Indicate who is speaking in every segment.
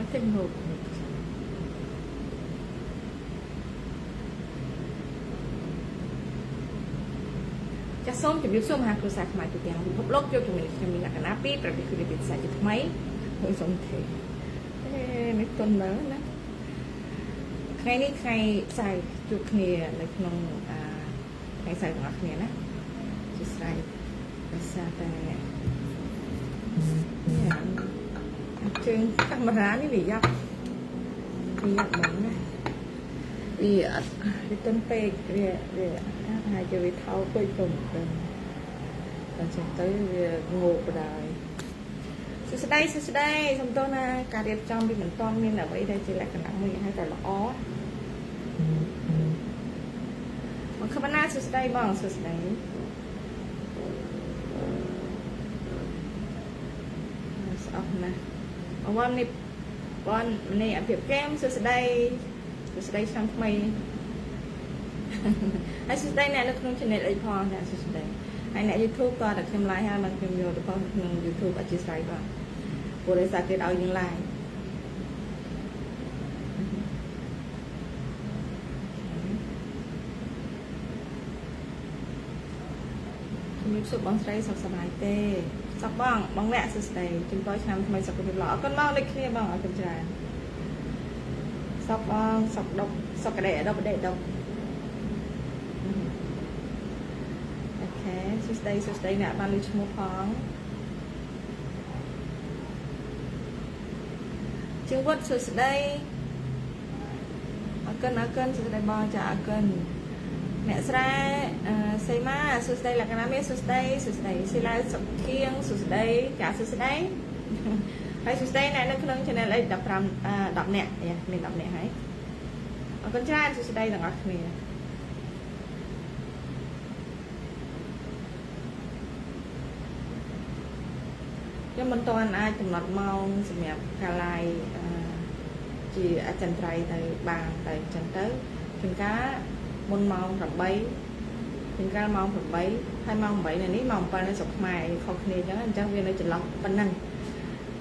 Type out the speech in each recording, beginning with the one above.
Speaker 1: មកទេងោកចាសូមជម្រាបសួរមហាគ្រួសារខ្មែរទូទាំងពិភពលោកយកជាមួយខ្ញុំមានលក្ខណៈពីប្រទេសហ្វីលីពីនសាជាថ្មីមួយសុំទេអេនេះទុនមើលណាថ្ងៃនេះថ្ងៃផ្សាយជួបគ្នានៅក្នុងអាថ្ងៃសៅរ៍ទាំងអស់គ្នាណាជាស្រ័យដោយសារតែនេះជើងកាមេរ៉ានេះវាយ៉ាប់វាយ៉ាប់ហ្មងណាវាអត់វាទន់ពេកវាវាហើយជាវាថោពេកក៏មិនដឹងតែចឹងទៅវាងោកបដាយសួស្តីសួស្តីសំទោសណាការរៀបចំវាមិនទាន់មានអ្វីដែលជាលក្ខណៈមួយឲ្យតែល្អមកខមណាសួស្តីបងសួស្តីស្អប់ណាស់អវនេះបងនេះអភិបកែមសួស្តីសួស្តីឆ្នាំថ្មីហើយសួស្តីអ្នកនៅក្នុង channel អីផងចាសួស្តីហើយអ្នក YouTube ក៏តែខ្ញុំ live ហើយមិនខ្ញុំយកទៅផុសក្នុង YouTube អធិស្ឋានបាទព្រោះដោយសារគេឲ្យយើង live ជំរាបសួរបងស្រីសុខសប្បាយទេសុខបងបងអ្នកសួស្តីជំពរឆ្នាំថ្មីសុខភាពល្អអរគុណបងដូចគ្នាបងអរគុណច្រើនសុខបងសុខដុកសុខក្តីដុកក្តីដុកអូខេសួស្តីសួស្តីអ្នកបានលើឈ្មោះផងជាងវត្តសួស្តីអរគុណអរគុណសួស្តីបងចាអរគុណអ្នកស្រែសីមាសួស្តីលក្ខណៈមាសួស្តីសួស្តីសិលាសុខៀងសួស្តីចាសួស្តីហើយសួស្តីអ្នកនៅក្នុង Channel X 15 10នាក់មាន10នាក់ហើយអរគុណច្រើនសួស្តីទាំងអស់គ្នាខ្ញុំមិនទាន់អាចកំណត់ម៉ោងសម្រាប់ការ live ជាអចិន្ត្រៃយ៍ទៅបានតែអញ្ចឹងទៅជួនកាលមុនម៉ោង8ជួនកាលម៉ោង8ហើយម៉ោង8នៅនេះម៉ោង7នៅស្រុកខ្មែរខុសគ្នាអញ្ចឹងអញ្ចឹងវានៅចន្លោះប៉ុណ្ណឹង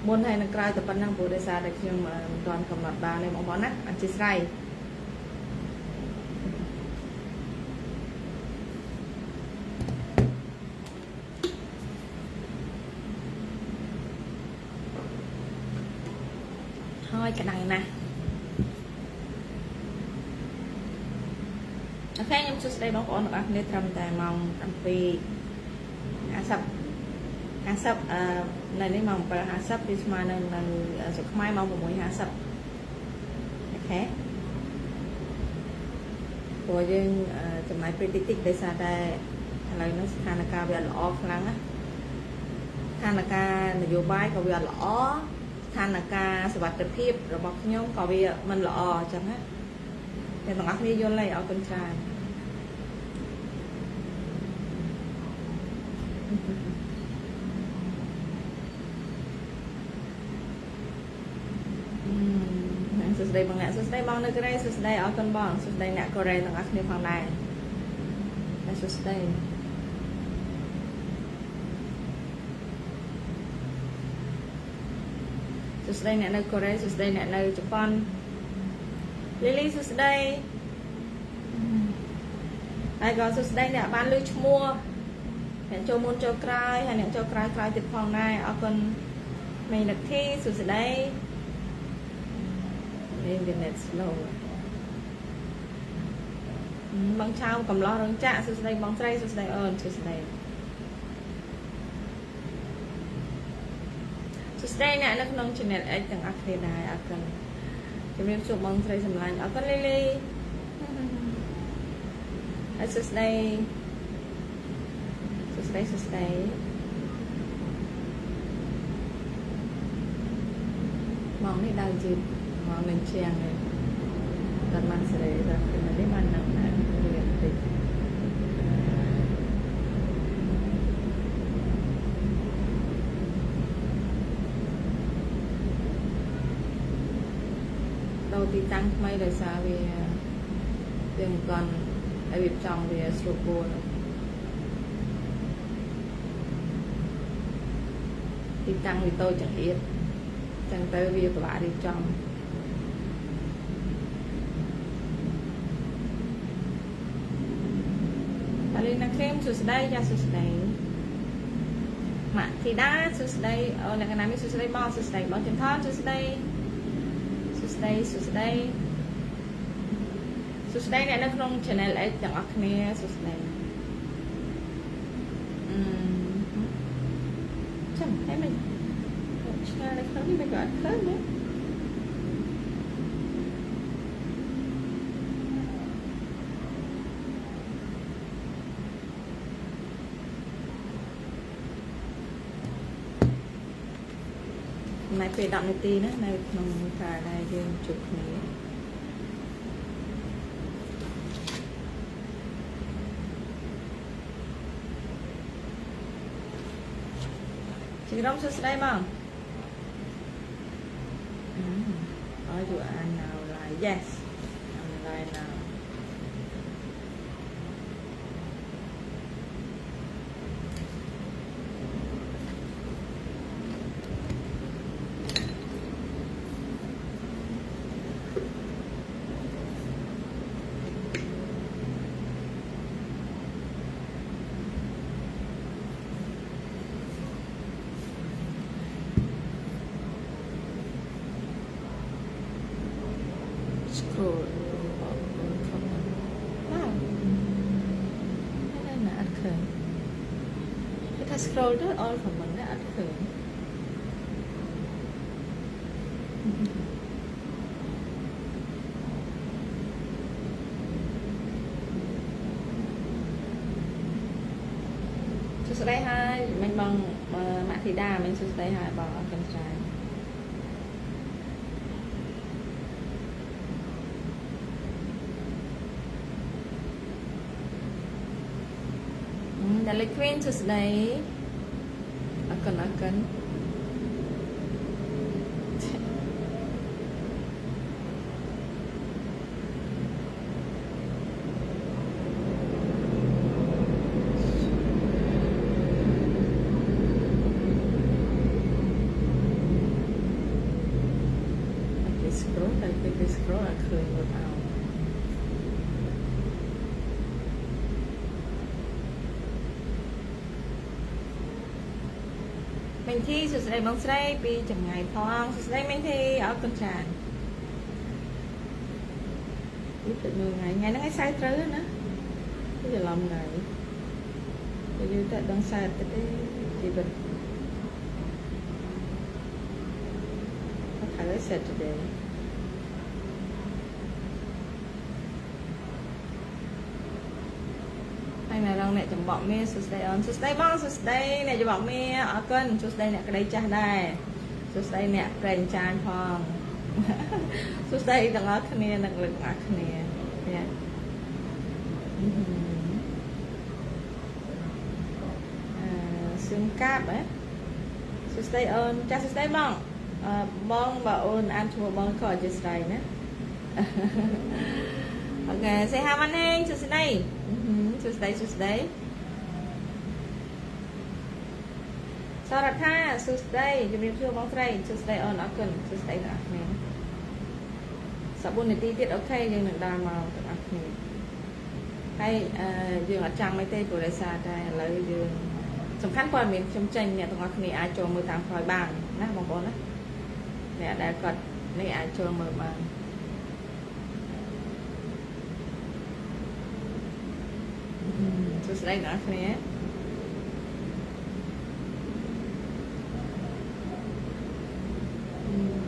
Speaker 1: មុនហើយនឹងក្រោយតែប៉ុណ្ណឹងព្រោះដោយសារតែខ្ញុំមិនទាន់កំណត់បានទេបងប្អូនណាអធិស្ឋានហើយក្តៅណាស់អូខេខ្ញុំសួស្តីបងប្អូនទាំងអស់គ្នាត្រឹមតែម៉ោង7:50 50អឺនៅនេះម៉ោង7:50វាស្មើនឹងនៅស្រុកខ្មែរម៉ោង6:50អូខេព្រោះយើងចំណាយពេលតិចតិចដោយសារតែឥឡូវនេះស្ថានភាពវាអត់ល្អខ្លាំងណាស្ថានភាពនយោបាយក៏វាអត់ល្អស្ថានភាពសុវត្ថិភាពរបស់ខ្ញុំក៏វាមិនល្អអញ្ចឹងណាអ្នកទាំងអស់គ្នាយល់ហើយអរគុណច្រើនសួស្តីបងអ្នកសួស្តីបងនៅកូរ៉េសួស្តីអរគុណបងសួស្តីអ្នកកូរ៉េទាំងអស់គ្នាផងដែរហើយសួស្តីសួស្តីអ្នកនៅកូរ៉េសួស្តីអ្នកនៅជប៉ុនលីលីសួស្តីហើយក៏សួស្តីអ្នកបានលើឈ្មោះអ្នកចូលមុនចូលក្រោយហើយអ្នកចូលក្រោយក្រោយទៀតផងដែរអរគុណមេលក្ខីសួស្តី internet slow បងឆៅកំឡោះរោងចក្រសួស្តីបងស្រីសួស្តីអូនសួស្តីសួស្តីអ្នកនៅក្នុង Channel X ទាំងអស់គ្នាដែរអរគុណជំរាបសួរបងស្រីសម្លាញ់អរគុណលីលីហើយសួស្តីសួស្តីសួស្តីម៉ោងនេះដើរយឺតម៉ោងនឹងជាងនេះតែបានសេរីតែនេះបានណាស់ណារៀនតិចដូរទីតាំងថ្មីដោយសារវាមិនទាន់ឲ្យរៀបចំវាស្រួលបួលទីតាំងវាតូចចង្អៀត ចឹងទៅវាពិបាករៀបចំតាលីណាខេមសួស្ដីចាសួស្ដីម៉ាក់ធីតាសួស្ដីអូអ្នកកណាមីសួស្ដីបងសួស្ដីបងចន្ទថនសួស្ដីសួស្ដីសួស្ដីសួស្ដីអ្នកនៅក្នុង Channel X ទាំងអស់គ្នាសួស្ដីអឺចាំតែមិនឆ្ងាយនៅក្នុងនេះមិនក៏អត់ឃើញណាណែពេល10នាទីណានៅក្នុងការដែលយើងជួបគ្នាជីក្រុមសួស្ដីបង Are you are now live? Yes, I'm live now. Scroll បាទណាអត់ឃើញគេថា scroll ទៅ all comment ណាអត់ឃើញសួស្ដីហើយមិញបងម៉ាក់ធីតាមិញសួស្ដីហើយបងអរគុណច្រើនដល់លេខ Queen សួស្ដីអរគុណអរគុណគេ scroll តែពេលគេ scroll អត់ឃើញរត់អោមេងធីសួស្ដីបងស្រីពីចម្ងាយផងសួស្ដីមេងធីអរគុណច្រើននេះភ្លេចមើលថ្ងៃថ្ងៃហ្នឹងឯងសៅត្រូវណាគឺច្រឡំថ្ងៃទៅយូរតែដឹងសៅទៅទេជីវិតអត់ហើយ Saturday ហើយនៅរងអ្នកចំបក់មាសួស្ដីអូនសួស្ដីបងសួស្ដីអ្នកចំបក់មាអរគុណសួស្ដីអ្នកក្តីចាស់ដែរសួស្ដីអ្នកប្រេងចានផងសួស្ដីទាំងអស់គ្នានិងលើកទាំងអស់គ្នាចាអឺសឹមកាប់ហ៎សួស្ដីអូនចាសួស្ដីបងអឺបងបើអូនអានឈ្មោះបងក៏អធិស្ឋានណាអូខេសេហាម៉ាណេងសួស្ដីសួស្ដីសួស្ដីសរដ្ឋាសួស្ដីជំរាបសួរបងស្រីសួស្ដីអូនអរគុណសួស្ដីទាំងអស់គ្នា14នាទីទៀតអូខេយើងនឹងដល់មកទាំងអស់គ្នាហើយយើងអត់ចាំអីទេព្រោះដោយសារតែឥឡូវយើងសំខាន់ព័ត៌មានខ្ញុំចេញអ្នកទាំងអស់គ្នាអាចចូលមើលតាមក្រោយបានណាបងប្អូនណាអ្នកដែលគាត់នេះអាចចូលមើលបានសួស្ដីអ្នកគ្នា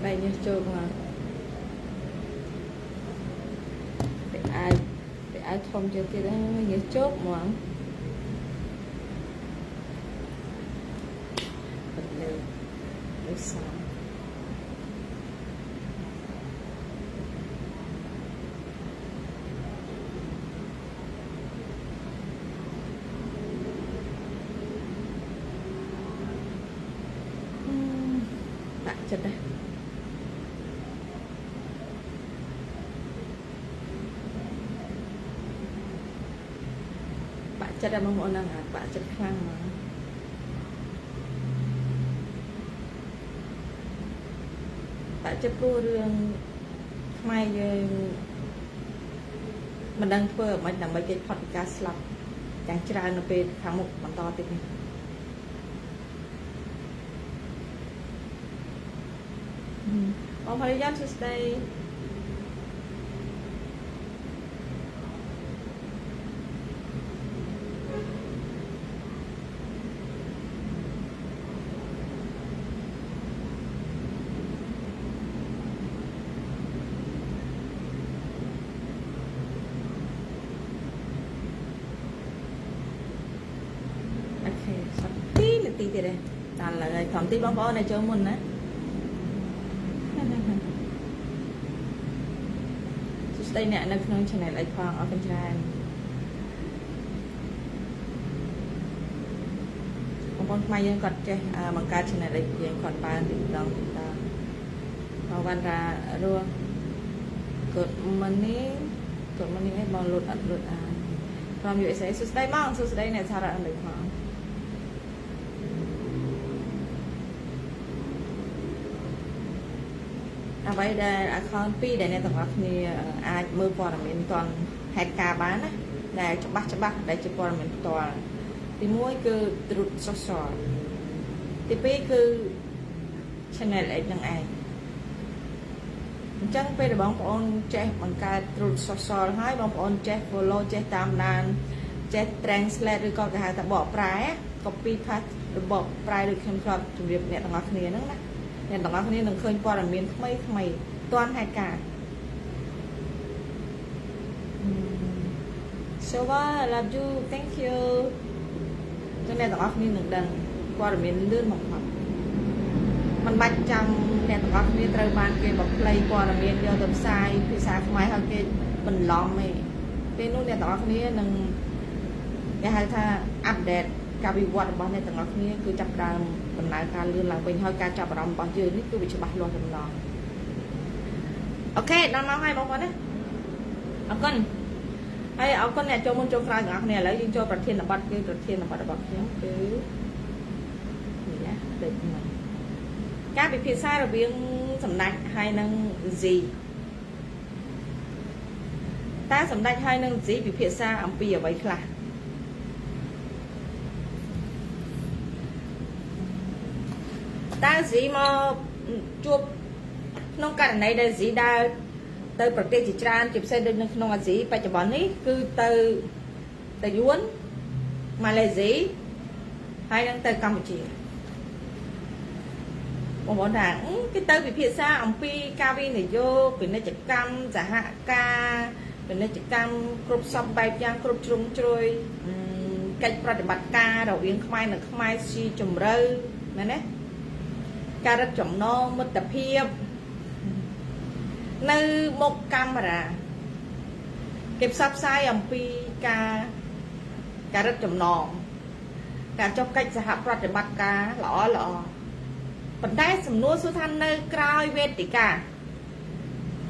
Speaker 1: បែរញើសចូលមកពាក់អាវពាក់អាវធំជាងទៀតញើសជោគហ្មងបិទលើលើសំបាក់ចិត្តដែរបាក់ចិត្តបងប្អូនហ្នឹងបាក់ចិត្តខ្លាំងហ្មង បាក់ចិត្តព្រោះរឿងខ្មែរយើងមិនដឹងធ្វើអ្វីដើម្បីគេចផុតពីការស្លាប់យ៉ាងច្រើននៅពេលខាងមុខបន្តទៀតនេះបងភរិយាសួស្តីOK សប្ទីនាទីទៀតទេដល់ឡើយខំទីបងប្អូនឲ្យចូលមុនណាសួស្តីអ្នកនៅក្នុង channel អីផងអរគុណច្រើនបងប្អូនខ្មែរយើងគាត់ចេះបង្កើត channel អីយើងគាត់បានទីដងទីដងបងវ៉ាន់រ៉ារស់ Good morning Good morning ឯងបងលុតអត់លុតអា from USA សួស្តីបងសួស្តីអ្នកសហរដ្ឋអាមេរិកផងអ្វីដែល account 2ដែលអ្នកទាំងអស់គ្នាអាចមើលព័ត៌មានទាន់ហេតុការណ៍បានណាដែលច្បាស់ច្បាស់ដែលជាព័ត៌មានផ្ទាល់ទី1គឺ Truth Social ទី2គឺ Channel X នឹងឯងអញ្ចឹងពេលដែលបងប្អូនចេះបង្កើត Truth Social ហើយបងប្អូនចេះ follow ចេះតាមដានចេះ translate ឬក៏គេហៅថាបកប្រែ copy paste របបប្រែដូចខ្ញុំធ្លាប់ជម្រាបអ្នកទាំងអស់គ្នាហ្នឹងណាអ្នកទាំងអស់គ្នានឹងឃើញព័ត៌មានថ្មីថ្មីទាន់ហេតុការណ៍ So I love you thank you ចឹងអ្នកទាំងអស់គ្នានឹងដឹងព័ត៌មានលឿនបំផុតមិនបាច់ចាំអ្នកទាំងអស់គ្នាត្រូវបានគេបំភ្លៃព័ត៌មានយកទៅផ្សាយភាសាខ្មែរហើយគេបន្លំទេពេលនោះអ្នកទាំងអស់គ្នានឹងគេហៅថាupdate ការវិវត្តរបស់អ្នកទាំងអស់គ្នាគឺចាប់ផ្ដើមដំណើរការលឿនឡើងវិញហើយការចាប់អារម្មណ៍របស់យើងនេះគឺវាច្បាស់លាស់តែម្ដង OK ដល់មកហើយបងប្អូនណាអរគុណហើយអរគុណអ្នកចូលមុនចូលក្រោយទាំងអស់គ្នាឥឡូវយើងចូលប្រធានបទគឺប្រធានបទរបស់ខ្ញុំគឺនេះណាដូចនេះការពិភាក្សារវាងសម្ដេចហើយនឹងស៊ីតើសម្ដេចហើយនឹងស៊ីពិភាក្សាអំពីអ្វីខ្លះតើស៊ីមកជួបក្នុងករណីដែលស៊ីដើរទៅប្រទេសជាច្រើនជាពិសេសដូចនៅក្នុងអាស៊ីបច្ចុប្បន្ននេះគឺទៅទៅយួនម៉ាឡេស៊ីហើយនឹងទៅកម្ពុជាបងប្អូនថាគេទៅពិភាក្សាអំពីការវិនិយោគពាណិជ្ជកម្មសហការពាណិជ្ជកម្មគ្រប់សពបែបយ៉ាងគ្រប់ជ្រុងជ្រោយកិច្ចប្រតិបត្តិការរវាងខ្មែរនិងខ្មែរស៊ីជម្រៅមែនទេការរឹតចំណងមិត្តភាពនៅមុខកាមេរ៉ាគេផ្សព្វផ្សាយអំពីការការរឹតចំណងការចុះកិច្ចសហប្រតិបត្តិការល្អល្អប៉ុន្តែសំណួរសួរថានៅក្រោយវេទិកា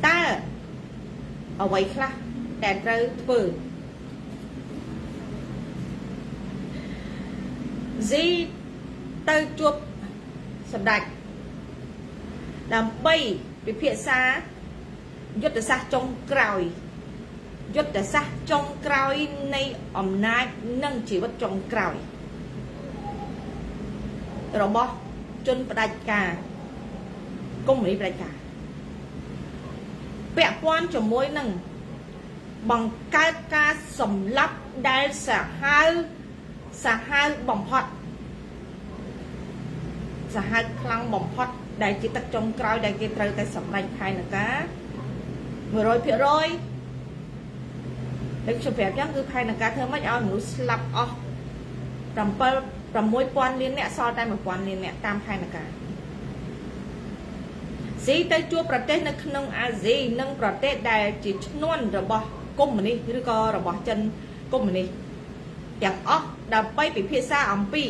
Speaker 1: តើអ្វីខ្លះដែលត្រូវធ្វើស៊ីទៅជួបសម្ដេចដើម្បីពិភាក្សាយុទ្ធសាស្ត្រចុងក្រោយយុទ្ធសាស្ត្រចុងក្រោយនៃអំណាចនិងជីវិតចុងក្រោយរបស់ជនផ្ដាច់ការកុម្មុយនីផ្ដាច់ការពាក់ព័ន្ធជាមួយនឹងបង្កើតការសម្លាប់ដែលសាហាវសាហាវបំផុតសាហាវខ្លាំងបំផុតដែលជាទឹកចុងក្រោយដែលគេត្រូវតែសម្រេចផែនការ100%ដូចខ្ញុំប្រាប់ចឹងគឺផែនការធ្វើម៉េចឲ្យមនុស្សស្លាប់អស់7 6000លានអ្នកសល់តែ1000លានអ្នកតាមផែនការស៊ីទៅជួបប្រទេសនៅក្នុងអាស៊ីនិងប្រទេសដែលជាឈ្នន់របស់កុម្មុយនីសឬក៏របស់ចិនកុម្មុយនីសទាំងអស់ដើម្បីពិភាក្សាអំពី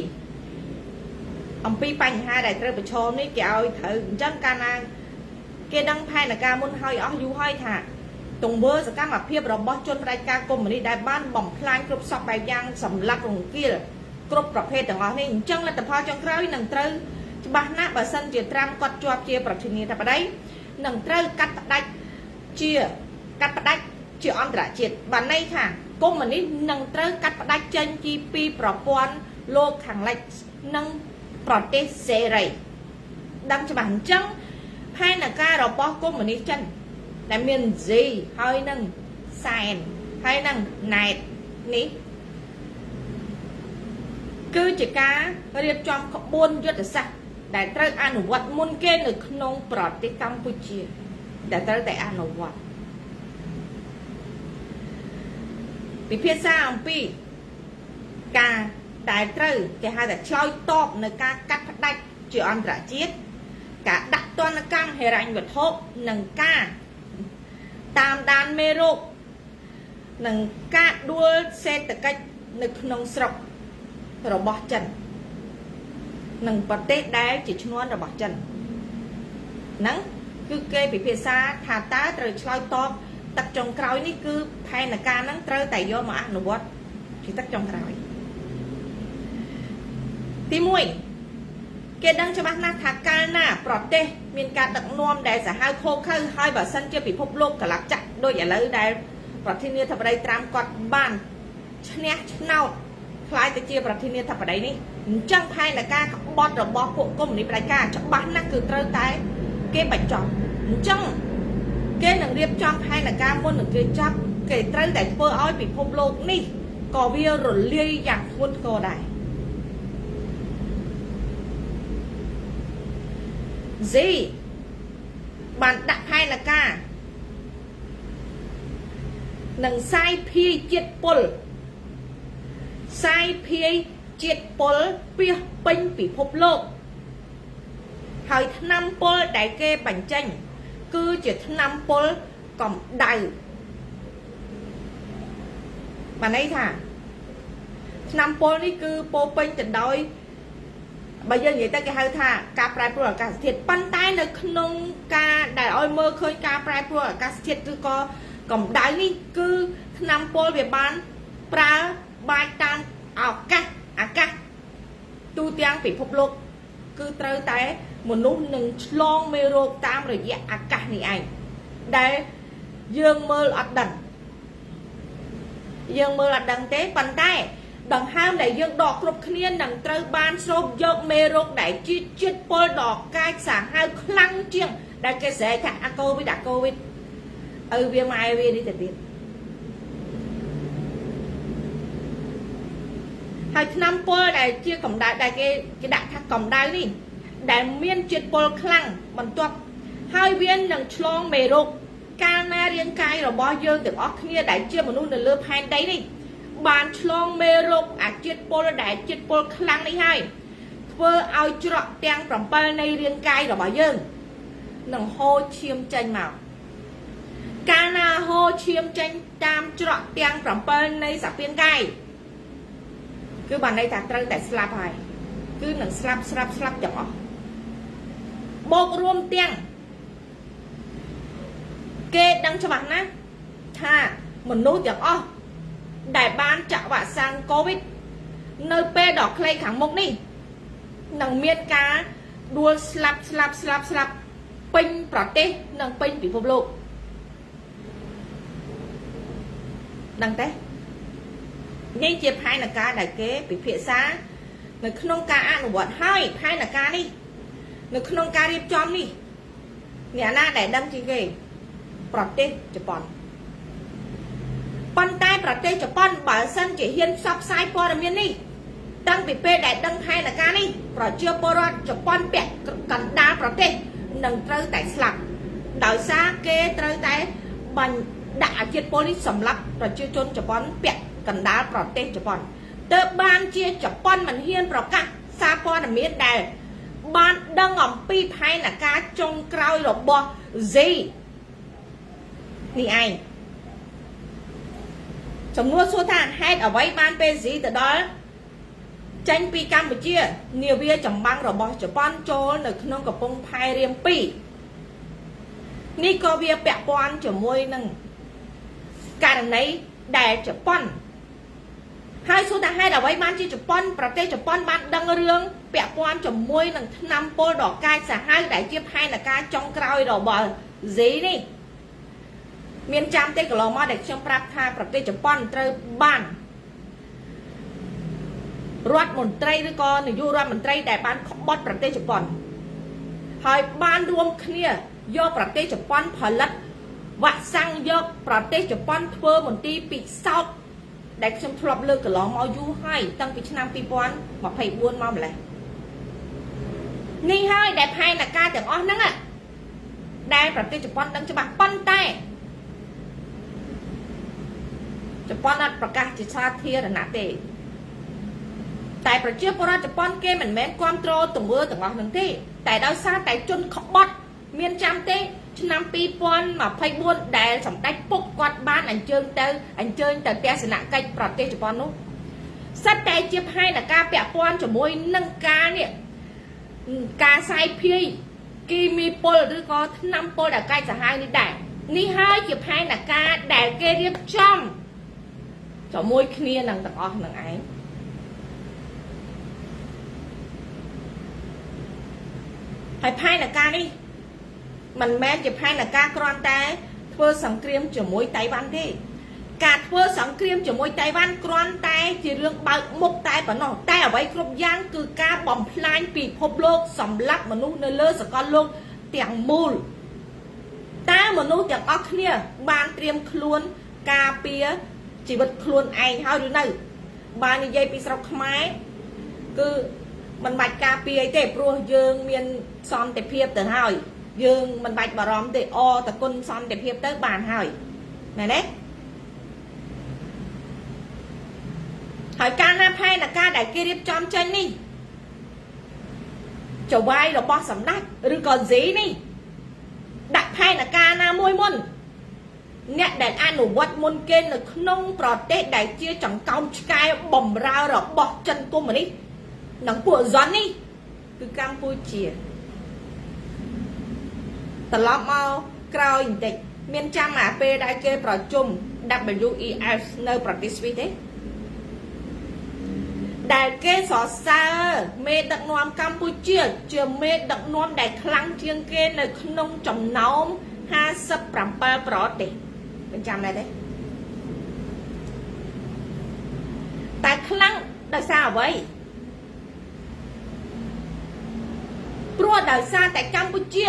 Speaker 1: អំពីបញ្ហាដែលត្រូវប្រឈមនេះគេឲ្យត្រូវអញ្ចឹងកាលណាគេដឹងផែនការមុនហើយអស់យូរហើយថាទង្វើសកម្មភាពរបស់ជនផ្ដាច់ការកុម្មុយនីសដែលបានបំផ្លាញគ្រប់សពបែបយ៉ាងសម្លាប់រង្គាលគ្រប់ប្រភេទទាំងអស់នេះអញ្ចឹងលទ្ធផលចុងក្រោយនឹងត្រូវ ច្បាស់ណាស់បើសិនជាត្រាំគាត់ជាប់ជាប្រធានាធិបតីនឹងត្រូវកាត់ផ្ដាច់ជាកាត់ផ្ដាច់ជាអន្តរជាតិបានន័យថាកុម្មុយនីសនឹងត្រូវកាត់ផ្ដាច់ចេញពីប្រព័ន្ធលោកខាងលិចនិងប្រទេសសេរីដឹងច្បាស់អញ្ចឹងផែនការរបស់កុម្មុយនីសចិនដែលមាន Z ហើយនឹងសែនហើយនឹងណែតនេះគឺជាការរៀបចំក្បួនយុទ្ធសាស្ត្រដែលត្រូវអនុវត្តមុនគេនៅក្នុងប្រទេសកម្ពុជាដែលត្រូវតែអនុវត្តពិភាក្សាអំពីការដែលត្រូវគេហៅថាឆ្លើយតបនៅការកាត់ផ្ដាច់ជាអន្តរជាតិការដាក់ទណ្ឌកម្មហិរញ្ញវត្ថុនិងការតាមដានមេរោគនិងការដួលសេដ្ឋកិច្ចនៅក្នុងស្រុករបស់ចិននិងប្រទេសដែលជាឈ្នន់របស់ចិនហ្នឹងគឺគេពិភាក្សាថាតើត្រូវឆ្លើយតបទឹកចុងក្រោយនេះគឺផែនការហ្នឹងត្រូវតែយកមកអនុវត្តជាទឹកចុងក្រោយទី1គេដឹងច្បាស់ណាស់ថាកាលណាប្រទេសមានការដឹកនាំដែលសាហាវឃោឃៅហើយបើសិនជាពិភពលោកកលាប់ចាក់ដូចឥឡូវដែលប្រធានាធិបតីត្រាំគាត់បានឈ្នះឆ្នោតក្លាយទៅជាប្រធានាធិបតីនេះអញ្ចឹងផែនការក្បត់របស់ពួកកុម្មុយនីសផ្ដាច់ការច្បាស់ណាស់គឺត្រូវតែគេបញ្ចប់អញ្ចឹងគេនឹងរៀបចំផែនការមុននឹងគេចាប់គេត្រូវតែធ្វើឲ្យពិភពលោកនេះក៏វារលាយយ៉ាងធ្ងន់ធ្ងរដែរ Z បានដាក់ផែនការនឹងសាយភាយជាតិពុលសាយភាយជាតិពុលពាសពេញពិភពលោកហើយថ្នាំពុលដែលគេបញ្ចេញគឺជាថ្នាំពុលកម្ដៅបានន័យថាថ្នាំពុលនេះគឺពោពេញទៅដោយបើយើងនិយាយទៅគេហៅថាការប្រែប្រួលអាកាសធាតុប៉ុន្តែនៅក្នុងការដែលឲ្យមើលឃើញការប្រែប្រួលអាកាសធាតុឬក៏កម្ដៅនេះគឺថ្នាំពុលវាបានប្រើបាចតាមឱកាសអាកាសទូទាំងពិភពលោកគឺត្រូវតែមនុស្សនឹងឆ្លងមេរោគតាមរយៈអាកាសនេះឯងដែលយើងមើលអត់ដឹងយើងមើលអត់ដឹងទេប៉ុន្តែដង្ហើមដែលយើងដកគ្រប់គ្នានឹងត្រូវបានស្រូបយកមេរោគដែលជាជាតិពុលដ៏កាចសាហាវខ្លាំងជាងដែលគេស្រែកថាអាកូវីដអាកូវីដឪវាម៉ែវានេះទៅទៀតហើយថ្នាំពុលដែលជាកម្ដៅដែលគេដាក់ថាកម្ដៅនេះដែលមានជាតិពុលខ្លាំងបន្ទាប់ហើយវានឹងឆ្លងមេរោគកាលណារាងកាយរបស់យើងទាំងអស់គ្នាដែលជាមនុស្សនៅលើផែនដីនេះបានឆ្លងមេរោគអាជាតិពុលដែលជាតិពុលខ្លាំងនេះហើយធ្វើឲ្យច្រកទាំង7នៃរាងកាយរបស់យើងនឹងហូរឈាមចេញមកកាលណាហូរឈាមចេញតាមច្រកទាំង7នៃសពានកាយគឺបានន័យថាត្រូវតែស្លាប់ហើយគឺនឹងស្លាប់ស្លាប់ស្លាប់ទាំងអស់បូករួមទាំងគេដឹងច្បាស់ណាស់ថាមនុស្សទាំងអស់ដែលបានចាក់វ៉ាក់សាំងកូវីដនៅពេលដ៏ខ្លីខាងមុខនេះនឹងមានការដួលស្លាប់ស្លាប់ស្លាប់ស្លាប់ពេញប្រទេសនិងពេញពិភពលោកដឹងទេនេះជាផែនការដែលគេពិភាក្សានៅក្នុងការអនុវត្តហើយផែនការនេះនៅក្នុងការរៀបចំនេះអ្នកណាដែលដឹងជាងគេប្រទេសជប៉ុនប៉ុន្តែប្រទេសជប៉ុនបើសិនជាហ៊ានផ្សព្វផ្សាយព័ត៌មាននេះតាំងពីពេលដែលដឹងផែនការនេះប្រជាពលរដ្ឋជប៉ុនពាក់កណ្ដាលប្រទេសនឹងត្រូវតែស្លាប់ដោយសារគេត្រូវតែបាញ់ដាក់អាជាតិពុលនេះសម្រាប់ប្រជាជនជប៉ុនពាក់កណ្ដាលប្រទេសជប៉ុនទើបបានជាជប៉ុនមិនហ៊ានប្រកាសសារព័ត៌មានដែលបានដឹងអំពីផែនការចុងក្រោយរបស់ Z នេះឯងចំនួនសួរថាហេតុអ្វីបានពេល Z ទៅដល់ចេញពីកម្ពុជានាវាចម្បាំងរបស់ជប៉ុនចូលនៅក្នុងកំពង់ផែរាម2នេះក៏វាពាក់ព័ន្ធជាមួយនឹងករណីដែលជប៉ុន ហើយសួរថាហេតុអ្វីបានជាជប៉ុនប្រទេសជប៉ុនបានដឹងរឿងពាក់ព័ន្ធជាមួយនឹងថ្នាំពុលដ៏កាចសាហាវដែលជាផែនការចុងក្រោយរបស់ Z នេះមានចាំទេកន្លងមកដែលខ្ញុំប្រាប់ថាប្រទេសជប៉ុនត្រូវបានរដ្ឋមន្ត្រីឬក៏នាយករដ្ឋមន្ត្រីដែលបានក្បត់ប្រទេសជប៉ុនហើយបានរួមគ្នាយកប្រទេសជប៉ុនផលិតវ៉ាក់សាំងយកប្រទេសជប៉ុនធ្វើមន្ទីរពិសោធន៍ដែលខ្ញុំធ្លាប់លើកកន្លងមកយូរហើយតាំងពីឆ្នាំ2024មកម្លេះនេះហើយដែលផែនការទាំងអស់ហ្នឹងដែលប្រទេសជប៉ុនដឹងច្បាស់ប៉ុន្តែជប៉ុនអត់ប្រកាសជាសាធារណៈទេតែប្រជាពលរដ្ឋជប៉ុនគេមិនមែនគ្រប់គ្រងទង្វើទាំងអស់ហ្នឹងទេតែដោយសារតែជនក្បត់មានចាំទេឆ្នាំ2024ដែលសម្ដេចពុកគាត់បានអញ្ជើញទៅអញ្ជើញទៅទស្សនកិច្ចប្រទេសជប៉ុននោះសិតតែជាផែនការពាក់ព័ន្ធជាមួយនឹងការនេះការសាយភាយគីមីពុលឬក៏ថ្នាំពុលដែលកាចសាហាវនេះដែរនេះហើយជាផែនការដែលគេរៀបចំជាមួយគ្នានឹងទាំងអស់នឹងឯងហើយផែនការនេះមិនមែនជាផែនការគ្រាន់តែធ្វើសង្គ្រាមជាមួយតៃវ៉ាន់ទេការធ្វើសង្គ្រាមជាមួយតៃវ៉ាន់គ្រាន់តែជារឿងបើកមុខតែប៉ុណ្ណោះតែអ្វីគ្រប់យ៉ាងគឺការបំផ្លាញពិភពលោកសម្រាប់មនុស្សនៅលើសកលលោកទាំងមូលតើមនុស្សទាំងអស់គ្នាបានត្រៀមខ្លួនការពារជីវិតខ្លួនឯងហើយឬនៅបាននិយាយពីស្រុកខ្មែរគឺមិនបាច់ការពារអីទេព្រោះយើងមានសន្តិភាពទៅហើយយើងមិនបាច់បារម្ភទេអតគុណសន្តិភាពទៅបានហើយមែនទេហើយកាលណាផែនការដែលគេរៀបចំចេញនេះចវាយរបស់សម្ដេចឬក៏ស៊ីនេះដាក់ផែនការណាមួយមុនអ្នកដែលអនុវត្តមុនគេនៅក្នុងប្រទេសដែលជាចង្កោមឆ្កែបំរើរបស់ចិនកុម្មុយនីសនិងពួកហ្សុននេះគឺកម្ពុជាត្រឡប់មកក្រោយបន្តិចមានចាំអាពេលដែលគេប្រជុំ WEF នៅប្រទេសស្វីសទេដែលគេសរសើរមេដឹកនាំកម្ពុជាជាមេដឹកនាំដែលខ្លាំងជាងគេនៅក្នុងចំណោម57ប្រទេសមិនចាំដែរទេតែខ្លាំងដោយសារអ្វីព្រោះដោយសារតែកម្ពុជា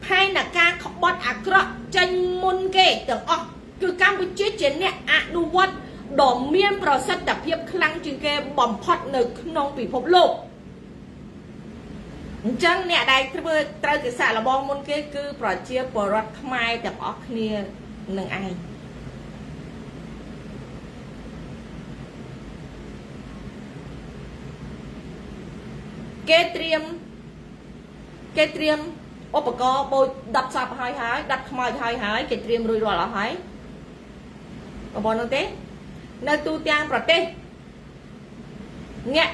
Speaker 1: ផែនការក្បត់អាក្រក់ចេញមុនគេទាំងអស់គឺកម្ពុជាជាអ្នកអនុវត្តដ៏មានប្រសិទ្ធភាពខ្លាំងជាងគេបំផុតនៅក្នុងពិភពលោកអញ្ចឹងអ្នកដែលធ្វើត្រូវគេសាកល្បងមុនគេគឺប្រជាពលរដ្ឋខ្មែរទាំងអស់គ្នានឹងឯងគេត្រៀមឧបករណ៍បូចដុតសពហើយហើយដុតខ្មោចហើយហើយគេត្រៀមរួចរាល់អស់ហើយបងប្អូននោះទេនៅទូទាំងប្រទេសអ្នក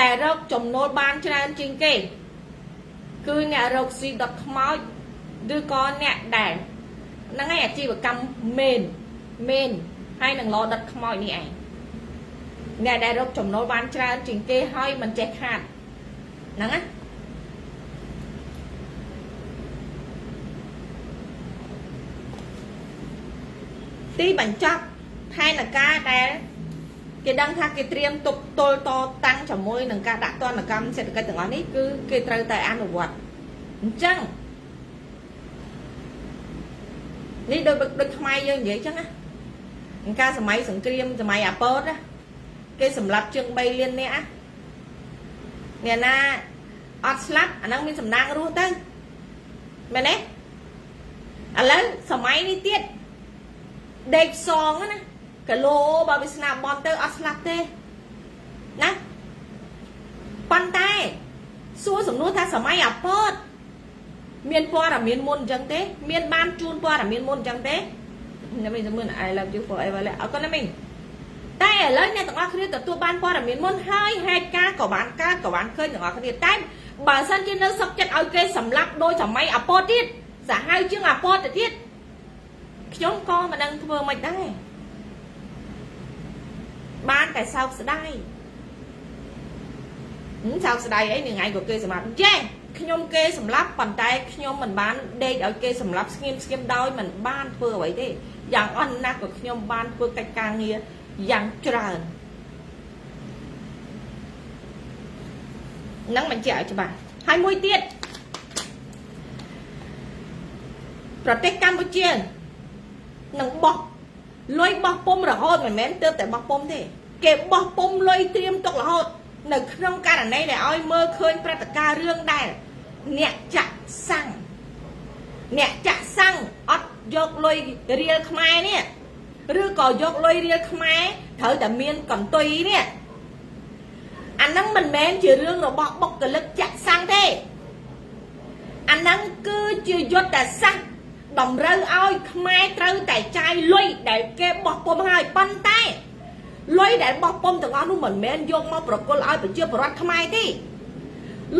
Speaker 1: ដែលរកចំណូលបានច្រើនជាងគេគឺអ្នករកស៊ីដុតខ្មោចឬក៏អ្នកដែលហ្នឹងឯងអាជីវកម្មមេនហើយនឹងឡដុតខ្មោចនេះឯងអ្នកដែលរកចំណូលបានច្រើនជាងគេហើយមិនចេះខាតហ្នឹងណាទីបញ្ចប់ផែនការដែលគេដឹងថាគេត្រៀមទុកទល់តតាំងជាមួយនឹងការដាក់ទណ្ឌកម្មសេដ្ឋកិច្ចទាំងអស់នេះគឺគេត្រូវតែអនុវត្តអញ្ចឹងនេះដូចខ្មែរយើងនិយាយអញ្ចឹងណាការសម័យសង្គ្រាមសម័យអាពតណាគេសម្លាប់ជាង3លាននាក់អ្នកណាអត់ស្លាប់អាហ្នឹងមានសំណាងរស់ទៅមែនទេឥឡូវសម័យនេះទៀតដេកសងណាគីឡូបើវាស្នាបនទៅអត់ស្លាប់ទេណាប៉ុន្តែសួរសំណួរថាសម័យអាពតមានព័ត៌មានមុនអញ្ចឹងទេមានបានជូនព័ត៌មានមុនអញ្ចឹងទេណាមីងមើល I love you forever អរគុណណាមីងតែឥឡូវអ្នកទាំងអស់គ្នាទទួលបានព័ត៌មានមុនហើយហេតុការណ៍ក៏បានកើតក៏បានឃើញទាំងអស់គ្នាតែបើសិនជានៅសុខចិត្តឲ្យគេសម្លាប់ដោយសម័យអាពតទៀតសាហាវជាងអាពតទៅទៀតខ្ញុំក៏មិនដឹងធ្វើមិនដែរ បានតែសោកស្ដាយសោកស្ដាយអីនឹងឯងក៏គេសម្លាប់ចេះខ្ញុំគេសម្លាប់ប៉ុន្តែខ្ញុំមិនបានដេកឲ្យគេសម្លាប់ស្ងៀមស្ងៀមដោយមិនបានធ្វើអ្វីទេយ៉ាងអន់ណាស់ក៏ខ្ញុំបានធ្វើកិច្ចការងារយ៉ាងច្រើននឹងបញ្ជាក់ឲ្យច្បាស់ហើយមួយទៀតប្រទេសកម្ពុជានឹងបោះលុយបោះពុំរហូតមិនមែនទើបតែបោះពុំទេគេបោះពុំលុយត្រៀមទុករហូតនៅក្នុងករណីដែលឲ្យមើលឃើញព្រឹត្តិការណ៍រឿងដែលអ្នកចាក់សាំងអ្នកចាក់សាំងអត់យកលុយរៀលខ្មែរនេះឬក៏យកលុយរៀលខ្មែរត្រូវតែមានកន្ទុយនេះអាហ្នឹងមិនមែនជារឿងរបស់បុគ្គលិកចាក់សាំងទេអាហ្នឹងគឺជាយុទ្ធសាស្ត្រតម្រូវឲ្យខ្មែរត្រូវតែចាយលុយដែលគេបោះពុំហើយប៉ុន្តែលុយដែលបោះពុំទាំងអស់នោះមិនមែនយកមកប្រគល់ឲ្យប្រជាពលរដ្ឋខ្មែរទេ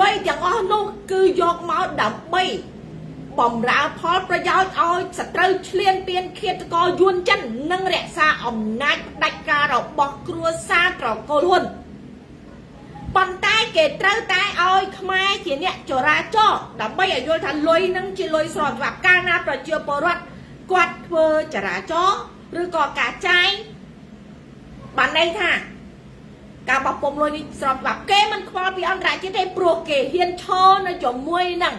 Speaker 1: លុយទាំងអស់នោះគឺយកមកដើម្បីបំរើផលប្រយោជន៍ឲ្យសត្រូវឈ្លានពានឃាតករយួនចិននិងរក្សាអំណាចផ្ដាច់ការរបស់គ្រួសារត្រកូលហ៊ុនប៉ុន្តែគេត្រូវតែឲ្យខ្មែរជាអ្នកចរាចរដើម្បីឲ្យយល់ថាលុយនឹងជាលុយស្របច្បាប់កាលណាប្រជាពលរដ្ឋគាត់ធ្វើចរាចរឬក៏ការចាយបានន័យថាការបោះពុំលុយនេះស្របច្បាប់គេមិនខ្វល់ពីអន្តរជាតិទេព្រោះគេហ៊ានឈរនៅជាមួយនឹង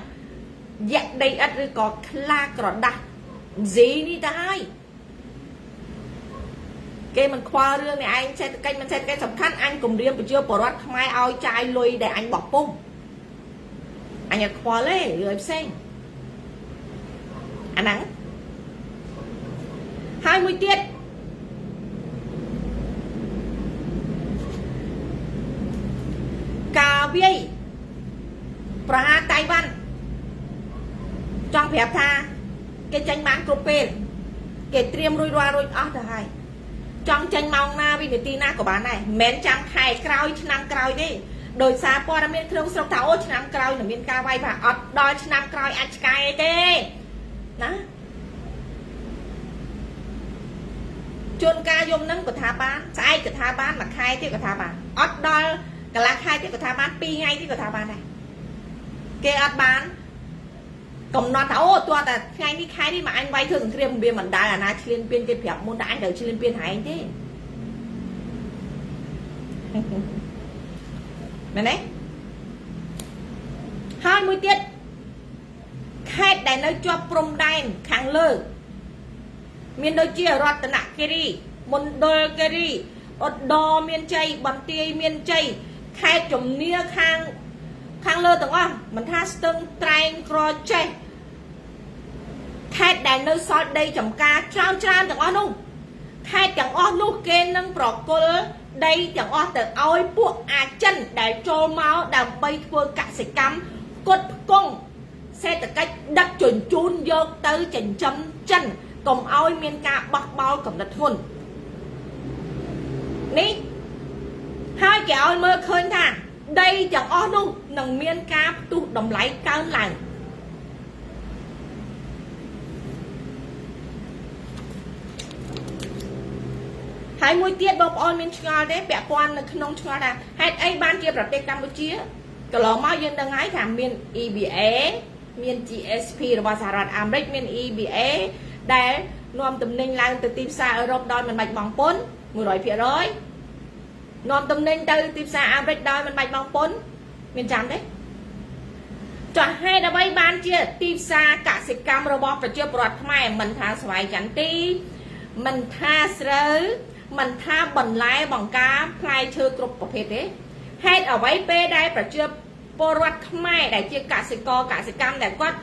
Speaker 1: យក្សដីឥដ្ឋឬក៏ខ្លាក្រដាស់ស៊ីនេះទៅហើយគេមិនខ្វល់រឿងនេះឯងសេដ្ឋកិច្ចមិនសេដ្ឋកិច្ចសំខាន់អញគម្រាមប្រជាពលរដ្ឋខ្មែរឲ្យចាយលុយដែលអញបោះពុំអញអត់ខ្វល់ទេរឿងអីផ្សេងអាហ្នឹងហើយមួយទៀតការវាយប្រហារតៃវ៉ាន់ចង់ប្រាប់ថាគេចេញបានគ្រប់ពេលគេត្រៀមរួចរាល់រួចអស់ទៅហើយចង់ចេញម៉ោងណាវិនាទីណាក៏បានដែរមិនមែនចាំខែក្រោយឆ្នាំក្រោយទេដោយសារព័ត៌មានក្នុងស្រុកថាអូឆ្នាំក្រោយនឹងមានការវាយប្រហារអត់ដល់ឆ្នាំក្រោយអាចឆ្កែទេណាជួនកាលយំនឹងក៏ថាបានស្អែកក៏ថាបានមួយខែទៀតក៏ថាបានអត់ដល់កន្លះខែទៀតក៏ថាបាន2ថ្ងៃទៀតក៏ថាបានដែរគេអត់បានកំណត់ថាអូតើតែថ្ងៃនេះខែនេះមកអញវាយធ្វើសង្គ្រាមវាមិនដែលអាណាឈ្លានពានគេប្រាប់មុនថាអញត្រូវឈ្លានពានហែងទេមែនទេហើយមួយទៀតខេត្តដែលនៅជាប់ព្រំដែនខាងលើមានដូចជារតនគិរីមណ្ឌលគិរីឧត្តរមានជ័យបន្ទាយមានជ័យខេត្តជំនាខាងលើទាំងអស់មិនថាស្ទឹងត្រែងក្រចេះខេត្តដែលនៅសល់ដីចំការច្រើនច្រើនទាំងអស់នោះខេត្តទាំងអស់នោះគេនឹងប្រគល់ដីទាំងអស់ទៅឲ្យពួកអាចិនដែលចូលមកដើម្បីធ្វើកសិកម្មផ្គត់ផ្គង់សេដ្ឋកិច្ចដឹកជញ្ជូនយកទៅចិញ្ចឹមចិនកុំឲ្យមានការបោះបោលកំណត់ធ្ងន់នេះហើយគេឲ្យមើលឃើញថាដីទាំងអស់នោះនឹងមានការផ្ទុះតម្លៃកើនឡើងហើយមួយទៀតបងប្អូនមានឆ្ងល់ទេពាក់ព័ន្ធនៅក្នុងឆ្ងល់ថាហេតុអីបានជាប្រទេសកម្ពុជាកន្លងមកយើងដឹងហើយថាមាន EBA មាន GSP របស់សហរដ្ឋអាមេរិកមាន EBA ដែលនាំទំនិញឡើងទៅទីផ្សារអឺរ៉ុបដោយមិនបាច់បង់ពន្ធ 100% នាំទំនិញទៅទីផ្សារអាមេរិកដោយមិនបាច់បង់ពន្ធមានចាំទេចុះហេតុអ្វីបានជាទីផ្សារកសិកម្មរបស់ប្រជាពលរដ្ឋខ្មែរមិនថាស្វាយចន្ទីមិនថាស្រូវមិនថាបន្លែបង្ការផ្លែឈើគ្រប់ប្រភេទទេហេតុអ្វីពេលដែលប្រជាពលរដ្ឋខ្មែរដែលជាកសិករកសិកម្មដែលគាត់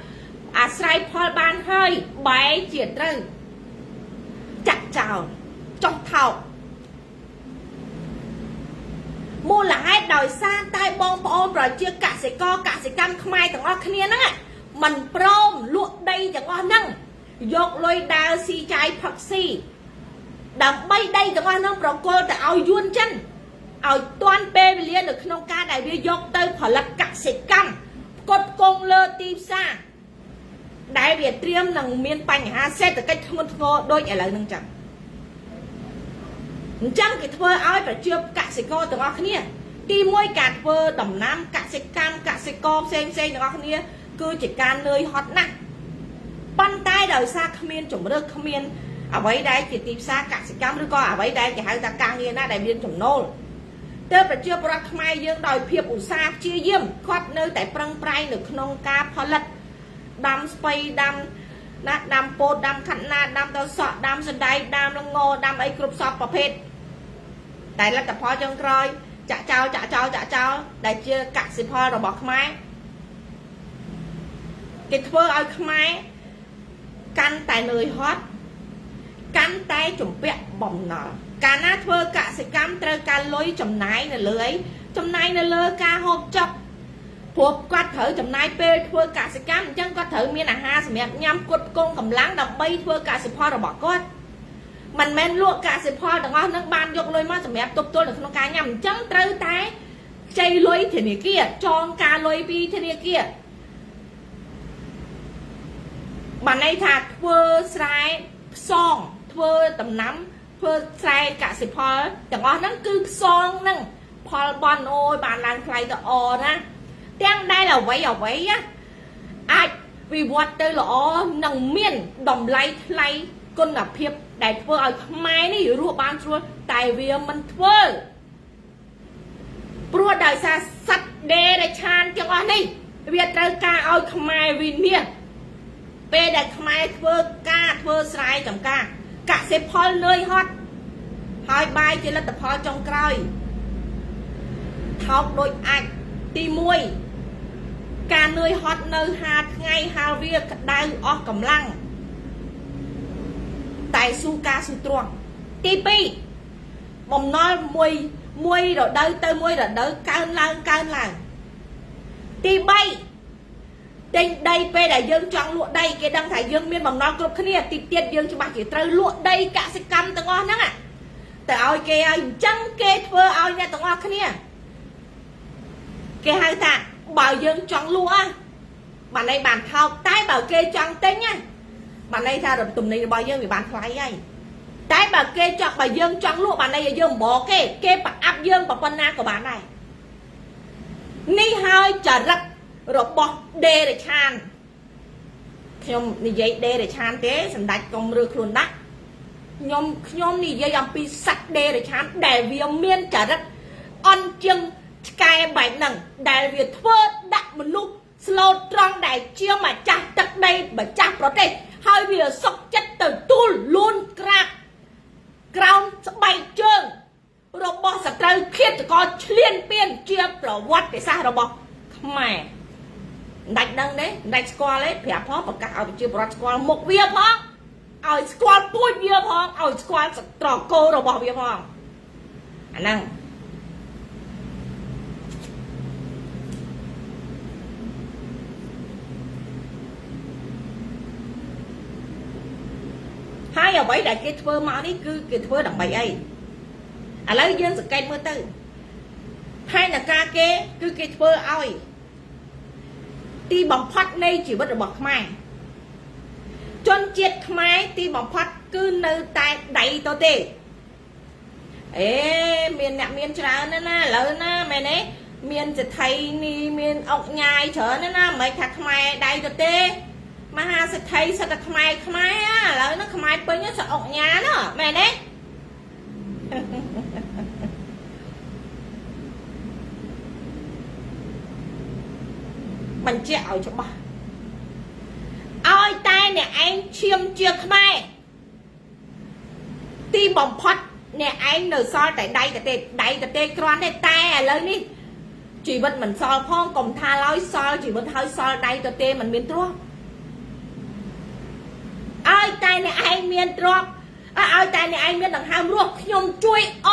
Speaker 1: អាស្រ័យផលបានហើយបែរជាត្រូវចាក់ចោលចុះថោកមូលហេតុដោយសារតែបងប្អូនប្រជាកសិករកសិកម្មខ្មែរទាំងអស់គ្នាហ្នឹងមិនព្រមលក់ដីទាំងអស់ហ្នឹងយកលុយដើរស៊ីចាយផឹកស៊ីដើម្បីដីទាំងអស់ហ្នឹងប្រគល់ទៅឲ្យយួនចិនឲ្យទាន់ពេលវេលានៅក្នុងការដែលវាយកទៅផលិតកសិកម្មផ្គត់ផ្គង់លើទីផ្សារដែលវាត្រៀមនឹងមានបញ្ហាសេដ្ឋកិច្ចធ្ងន់ធ្ងរដូចឥឡូវហ្នឹងចឹង អញ្ចឹងគេធ្វើឲ្យប្រជាកសិករទាំងអស់គ្នាទី1ការធ្វើដំណាំកសិកម្មកសិករផ្សេងផ្សេងទាំងអស់គ្នាគឺជាការនឿយហត់ណាស់ប៉ុន្តែដោយសារគ្មានជំរើសគ្មានអ្វីដែលជាទីផ្សារកសិកម្មឬក៏អ្វីដែលគេហៅថាការងារណាដែលមានចំណូលទើបប្រជាពលរដ្ឋខ្មែរយើងដោយភាពឧស្សាហ៍ព្យាយាមគាត់នៅតែប្រឹងប្រែងនៅក្នុងការផលិតដាំស្ពៃដាំណាដាំពោតដាំខាត់ណាដាំដល់សក់ដាំសណ្តែកដាំល្ងដាំអីគ្រប់សពប្រភេទតែលទ្ធផលចុងក្រោយចាក់ចោលចាក់ចោលចាក់ចោលដែលជាកសិផលរបស់ខ្មែរគេធ្វើឲ្យខ្មែរកាន់តែនឿយហត់កាន់តែជំពាក់បំណុលកាលណាធ្វើកសិកម្មត្រូវការលុយចំណាយនៅលើអីចំណាយនៅលើការហូបចុកព្រោះគាត់ត្រូវចំណាយពេលធ្វើកសិកម្មអញ្ចឹងគាត់ត្រូវមានអាហារសម្រាប់ញ៉ាំផ្គត់ផ្គង់កម្លាំងដើម្បីធ្វើកសិផលរបស់គាត់មិនមែនលក់កសិផលទាំងអស់នឹងបានយកលុយមកសម្រាប់ទប់ទល់នៅក្នុងការញ៉ាំអញ្ចឹងត្រូវតែខ្ចីលុយធនាគារចងការលុយពីធនាគារបានន័យថាធ្វើស្រែផ្សងធ្វើដំណាំធ្វើស្រែកសិផលទាំងអស់ហ្នឹងគឺផ្សងហ្នឹងផលបន់អូយបានឡើងថ្លៃទៅអណាទាំងដែលអ្វីអ្វីណាអាចវិវត្តទៅល្អនឹងមានតម្លៃថ្លៃគុណភាពដែលធ្វើឲ្យខ្មែរនេះរស់បានស្រួលតែវាមិនធ្វើព្រោះដោយសារសត្វដេរឆានទាំងអស់នេះវាត្រូវការឲ្យខ្មែរវិនាសពេលដែលខ្មែរធ្វើការធ្វើស្រែចម្ការកសិផលនឿយហត់ហើយបាយជាលទ្ធផលចុងក្រោយថោកដូចអាចទី1ការនឿយហត់នៅ5ថ្ងៃហាលវាក្តៅអស់កម្លាំងតែស៊ូការស៊ូទ្រាំទី2បំណុលមួយរដូវទៅមួយរដូវកើនឡើងកើនឡើងទី3ទិញដីពេលដែលយើងចង់លក់ដីគេដឹងថាយើងមានបំណុលគ្រប់គ្នាទីទៀតយើងច្បាស់ជាត្រូវលក់ដីកសិកម្មទាំងអស់ហ្នឹងទៅឲ្យគេឲ្យអញ្ចឹងគេធ្វើឲ្យអ្នកទាំងអស់គ្នាគេហៅថាបើយើងចង់លក់បានន័យបានថោកតែបើគេចង់ទិញបានន័យថាទំនិញរបស់យើងវាបានថ្លៃហើយតែបើគេចង់បើយើងចង់លក់បានន័យថាយើងមិនបកគេគេប្រអាប់យើងប៉ុណ្ណាក៏បានដែរនេះហើយចរិតរបស់ដេរឆានខ្ញុំនិយាយដេរឆានទេសម្ដេចកុំរើខ្លួនដាក់ខ្ញុំនិយាយអំពីសត្វដេរឆានដែលវាមានចរិតអន់ជាងឆ្កែបែបហ្នឹងដែលវាធ្វើដាក់មនុស្សស្លូតត្រង់ដែលជាម្ចាស់ទឹកដីម្ចាស់ប្រទេសហើយវាសុកចិត្តទៅទូលលួនក្រាបក្រោមស្បែកជើងរបស់សត្រូវឃាតករឈ្លានពានជាប្រវត្តិសាស្ត្ររបស់ខ្មែរមិនដាច់ដឹងទេមិនដាច់ស្គាល់ទេប្រាប់ផងប្រកាសឲ្យប្រជាពលរដ្ឋស្គាល់មុខវាផងឲ្យស្គាល់ពូជវាផងឲ្យស្គាល់ត្រកូលរបស់វាផងអាហ្នឹងហើយអ្វីដែលគេធ្វើមកនេះគឺគេធ្វើដើម្បីអីឥឡូវយើងសង្កេតមើលទៅផែនការគេគឺគេធ្វើឲ្យទីបំផុតនៃជីវិតរបស់ខ្មែរជនជាតិខ្មែរទីបំផុតគឺនៅតែដៃទៅទេអេមានអ្នកមានច្រើនណាស់ណាឥឡូវណាមែនទេមានសេដ្ឋីនេះមានអុកញ៉ាយច្រើនណាស់ណាមិនថាខ្មែរដៃទៅទេមហាសេដ្ឋីសិតតែខ្មែរខ្មែរឥឡូវហ្នឹងខ្មែរពេញសអុកញ៉ាណមែនទេបញ្ជាក់ឲ្យច្បាស់ឲ្យតែអ្នកឯងឈាមជាខ្មែរទីបំផុតអ្នកឯងនៅសល់តែដៃទៅទេដៃទៅទេគ្រាន់ទេតែឥឡូវនេះជីវិតមិនសល់ផងកុំថាឡើយសល់ជីវិតហើយសល់ដៃទៅទេមិនមានទ្រព្យឲ្យតែអ្នកឯងមានទ្រព្យឲ្យតែអ្នកឯងមានដង្ហើមរស់ខ្ញុំជួយអ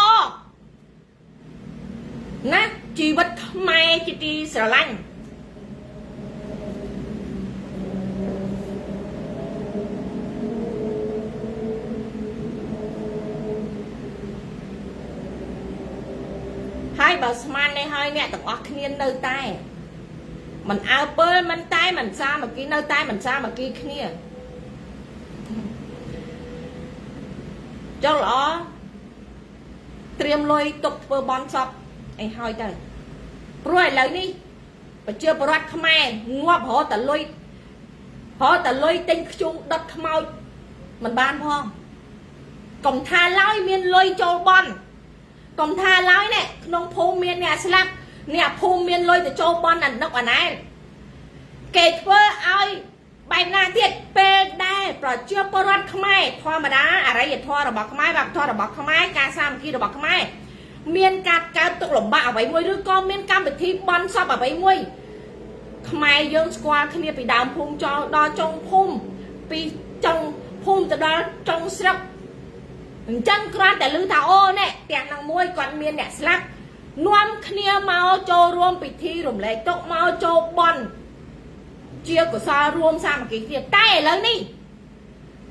Speaker 1: ណាជីវិតខ្មែរជាទីស្រឡាញ់ហើយបើស្មាននេះហើយអ្នកទាំងអស់គ្នានៅតែមិនអើពើមិនតែមិនសាមគ្គីនៅតែមិនសាមគ្គីគ្នាចុះល្អ ត្រៀមលុយទុកធ្វើបន់សពអីហើយទៅព្រោះឥឡូវនេះប្រជាពលរដ្ឋខ្មែរងាប់រហតែលុយរហតែលុយទិញខ្ជុងដុតខ្មោចមិនបានផងកុំថាឡើយមានលុយចូលបន់កុំថាឡើយនេះក្នុងភូមិមានអ្នកស្លាប់អ្នកភូមិមានលុយទៅចូលបន់អានុកអាណែលគេធ្វើឲ្យបែបណាទៀតពេលដែលប្រជាពលរដ្ឋខ្មែរធម្មតាអរិយធម៌របស់ខ្មែរវប្បធម៌របស់ខ្មែរការសាមគ្គីរបស់ខ្មែរមានការកើតទុកលំបាកអ្វីមួយឬក៏មានកម្មវិធីបន់សពអ្វីមួយខ្មែរយើងស្គាល់គ្នាពីដើមភូមិចោលដល់ចុងភូមិពីចុងភូមិទៅដល់ចុងស្រុកអញ្ចឹងគ្រាន់តែឮថាអូនេះផ្ទះនឹងមួយគាត់មានអ្នកស្លាប់នាំគ្នាមកចូលរួមពិធីរំលែកទុកមកចូលបន់ជាកុសលរួមសាមគ្គីគ្នាតែឥឡូវនេះ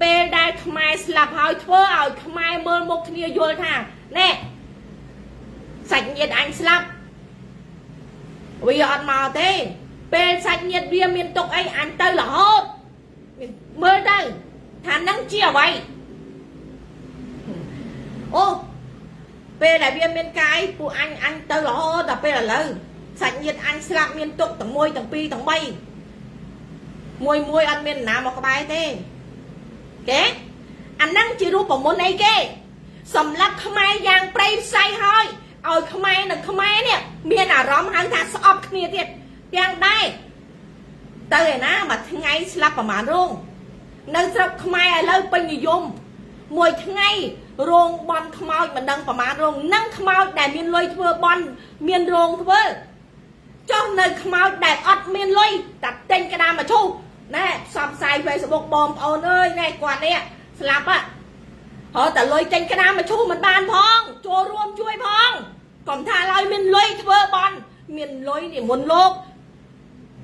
Speaker 1: ពេលដែលខ្មែរស្លាប់ហើយធ្វើឲ្យខ្មែរមើលមុខគ្នាយល់ថាណែសាច់ញាតិអញស្លាប់វាអត់មកទេពេលសាច់ញាតិវាមានទុកអីអញទៅរហូតមើលទៅថានឹងជាអ្វីអូពេលដែលវាមានកាយពួកអញអញទៅរហូតដល់ពេលឥឡូវសាច់ញាតិអញស្លាប់មានទុកទាំង1ទាំង2ទាំង3មួយមួយអត់មានណាមកក្បែរទេគេអាហ្នឹងជារូបមន្តអីគេសម្រាប់ខ្មែរយ៉ាងប្រៃផ្សៃហើយឲ្យខ្មែរនិងខ្មែរនេះមានអារម្មណ៍ហៅថាស្អប់គ្នាទៀតទាំងដែរទៅឯណាមួយថ្ងៃស្លាប់ប្រហែលរោងនៅស្រុកខ្មែរឥឡូវពេញនិយមមួយថ្ងៃរោងបន់ខ្មោចមិនដឹងប្រហែលរោងនឹងខ្មោចដែលមានលុយធ្វើបន់មានរោងធ្វើចុះនៅខ្មោចដែលអត់មានលុយតែទិញក្តារមកឈូសណែផ្សព្វផ្សាយ Facebook បងប្អូនអើយណែគាត់នេះស្លាប់ហ៎រត់តែលុយចេញក្តារមកឈូសមិនបានផងចូលរួមជួយផងកុំថាឡើយមានលុយធ្វើបន់មានលុយនិមន្តលោក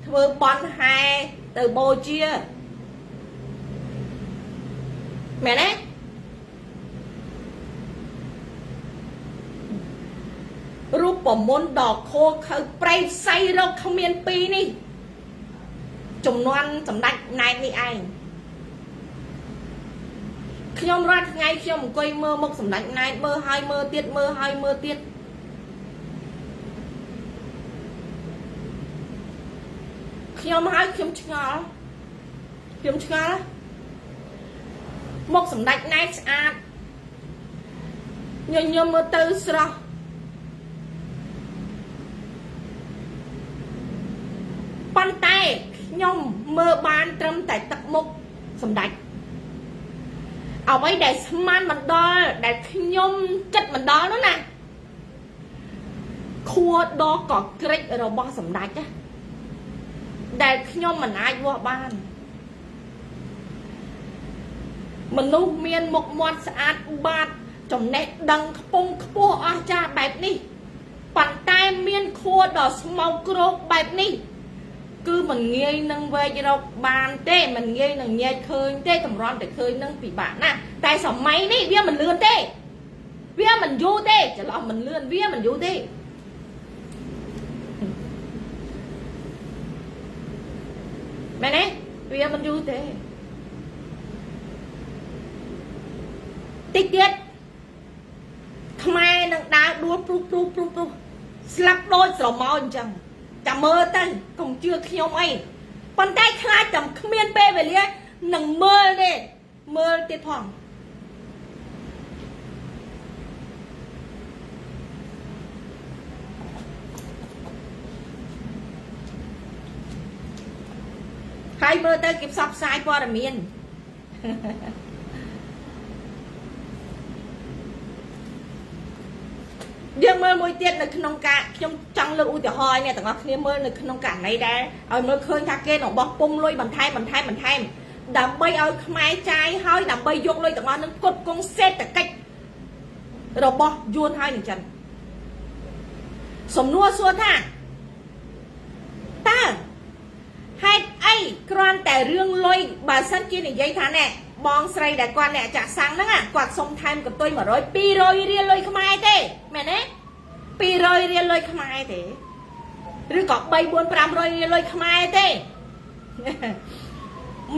Speaker 1: ធ្វើបន់ហែទៅបូជាមែនទេរូបមន្តដ៏ខូខើប្រៃផ្សៃរកគ្មានពីរនេះចំនួនសម្ដេចណែតនេះឯងខ្ញុំរាល់ថ្ងៃខ្ញុំអង្គុយមើលមុខសម្ដេចណែតមើលហើយមើលទៀតមើលហើយមើលទៀតខ្ញុំហើយខ្ញុំឆ្ងល់ខ្ញុំឆ្ងល់មុខសម្ដេចណែតស្អាតញញឹមមើលទៅស្រស់ប៉ុន្តែខ្ញុំមើលបានត្រឹមតែទឹកមុខសម្ដេចអ្វីដែលស្មានមិនដល់ដែលខ្ញុំចិត្តមិនដល់នោះណាខួរដ៏កក្រិចរបស់សម្ដេចណាដែលខ្ញុំមិនអាចវាស់បានមនុស្សមានមុខមាត់ស្អាតបាតចំណេះដឹងខ្ពង់ខ្ពស់អស្ចារ្យបែបនេះប៉ុន្តែមានខួរដ៏ស្មោកគ្រោកបែបនេះគឺមិនងាយនឹងវែករកបានទេមិនងាយនឹងញែកឃើញទេតម្រាំតែឃើញនឹងពិបាកណាស់តែសម័យនេះវាមិនលឿនទេវាមិនយូរទេច្រឡំមិនលឿនវាមិនយូរទេមែនទេវាមិនយូរទេតិចទៀតខ្មែរនឹងដើរដួលព្រុសព្រុសព្រុសព្រុសស្លាប់ដូចស្រមោចអញ្ចឹងចាំមើលទៅកុំជឿខ្ញុំអីប៉ុន្តែខ្លាចតែគ្មានពេលវេលានឹងមើលទេមើលទៀតផងហើយមើលទៅគេផ្សព្វផ្សាយព័ត៌មានយើងមើលមួយទៀតនៅក្នុងការខ្ញុំចង់លើកឧទាហរណ៍ឲ្យអ្នកទាំងអស់គ្នាមើលនៅក្នុងករណីដែរឲ្យមើលឃើញថាគេនឹងបោះពុំលុយបន្ថែមបន្ថែមបន្ថែមដើម្បីឲ្យខ្មែរចាយហើយដើម្បីយកលុយទាំងអស់នឹងផ្គត់ផ្គង់សេដ្ឋកិច្ចរបស់យួនហើយនឹងចិនសំណួរសួរថាតើហេតុអីគ្រាន់តែរឿងលុយបើសិនជានិយាយថាណែបងស្រីដែលគាត់អ្នកចាក់សាំងហ្នឹងគាត់សុំថែមកន្ទុយ100 200រៀលលុយខ្មែរទេមែនទេ200រៀលលុយខ្មែរទេឬក៏3 4 500រៀលលុយខ្មែរទេ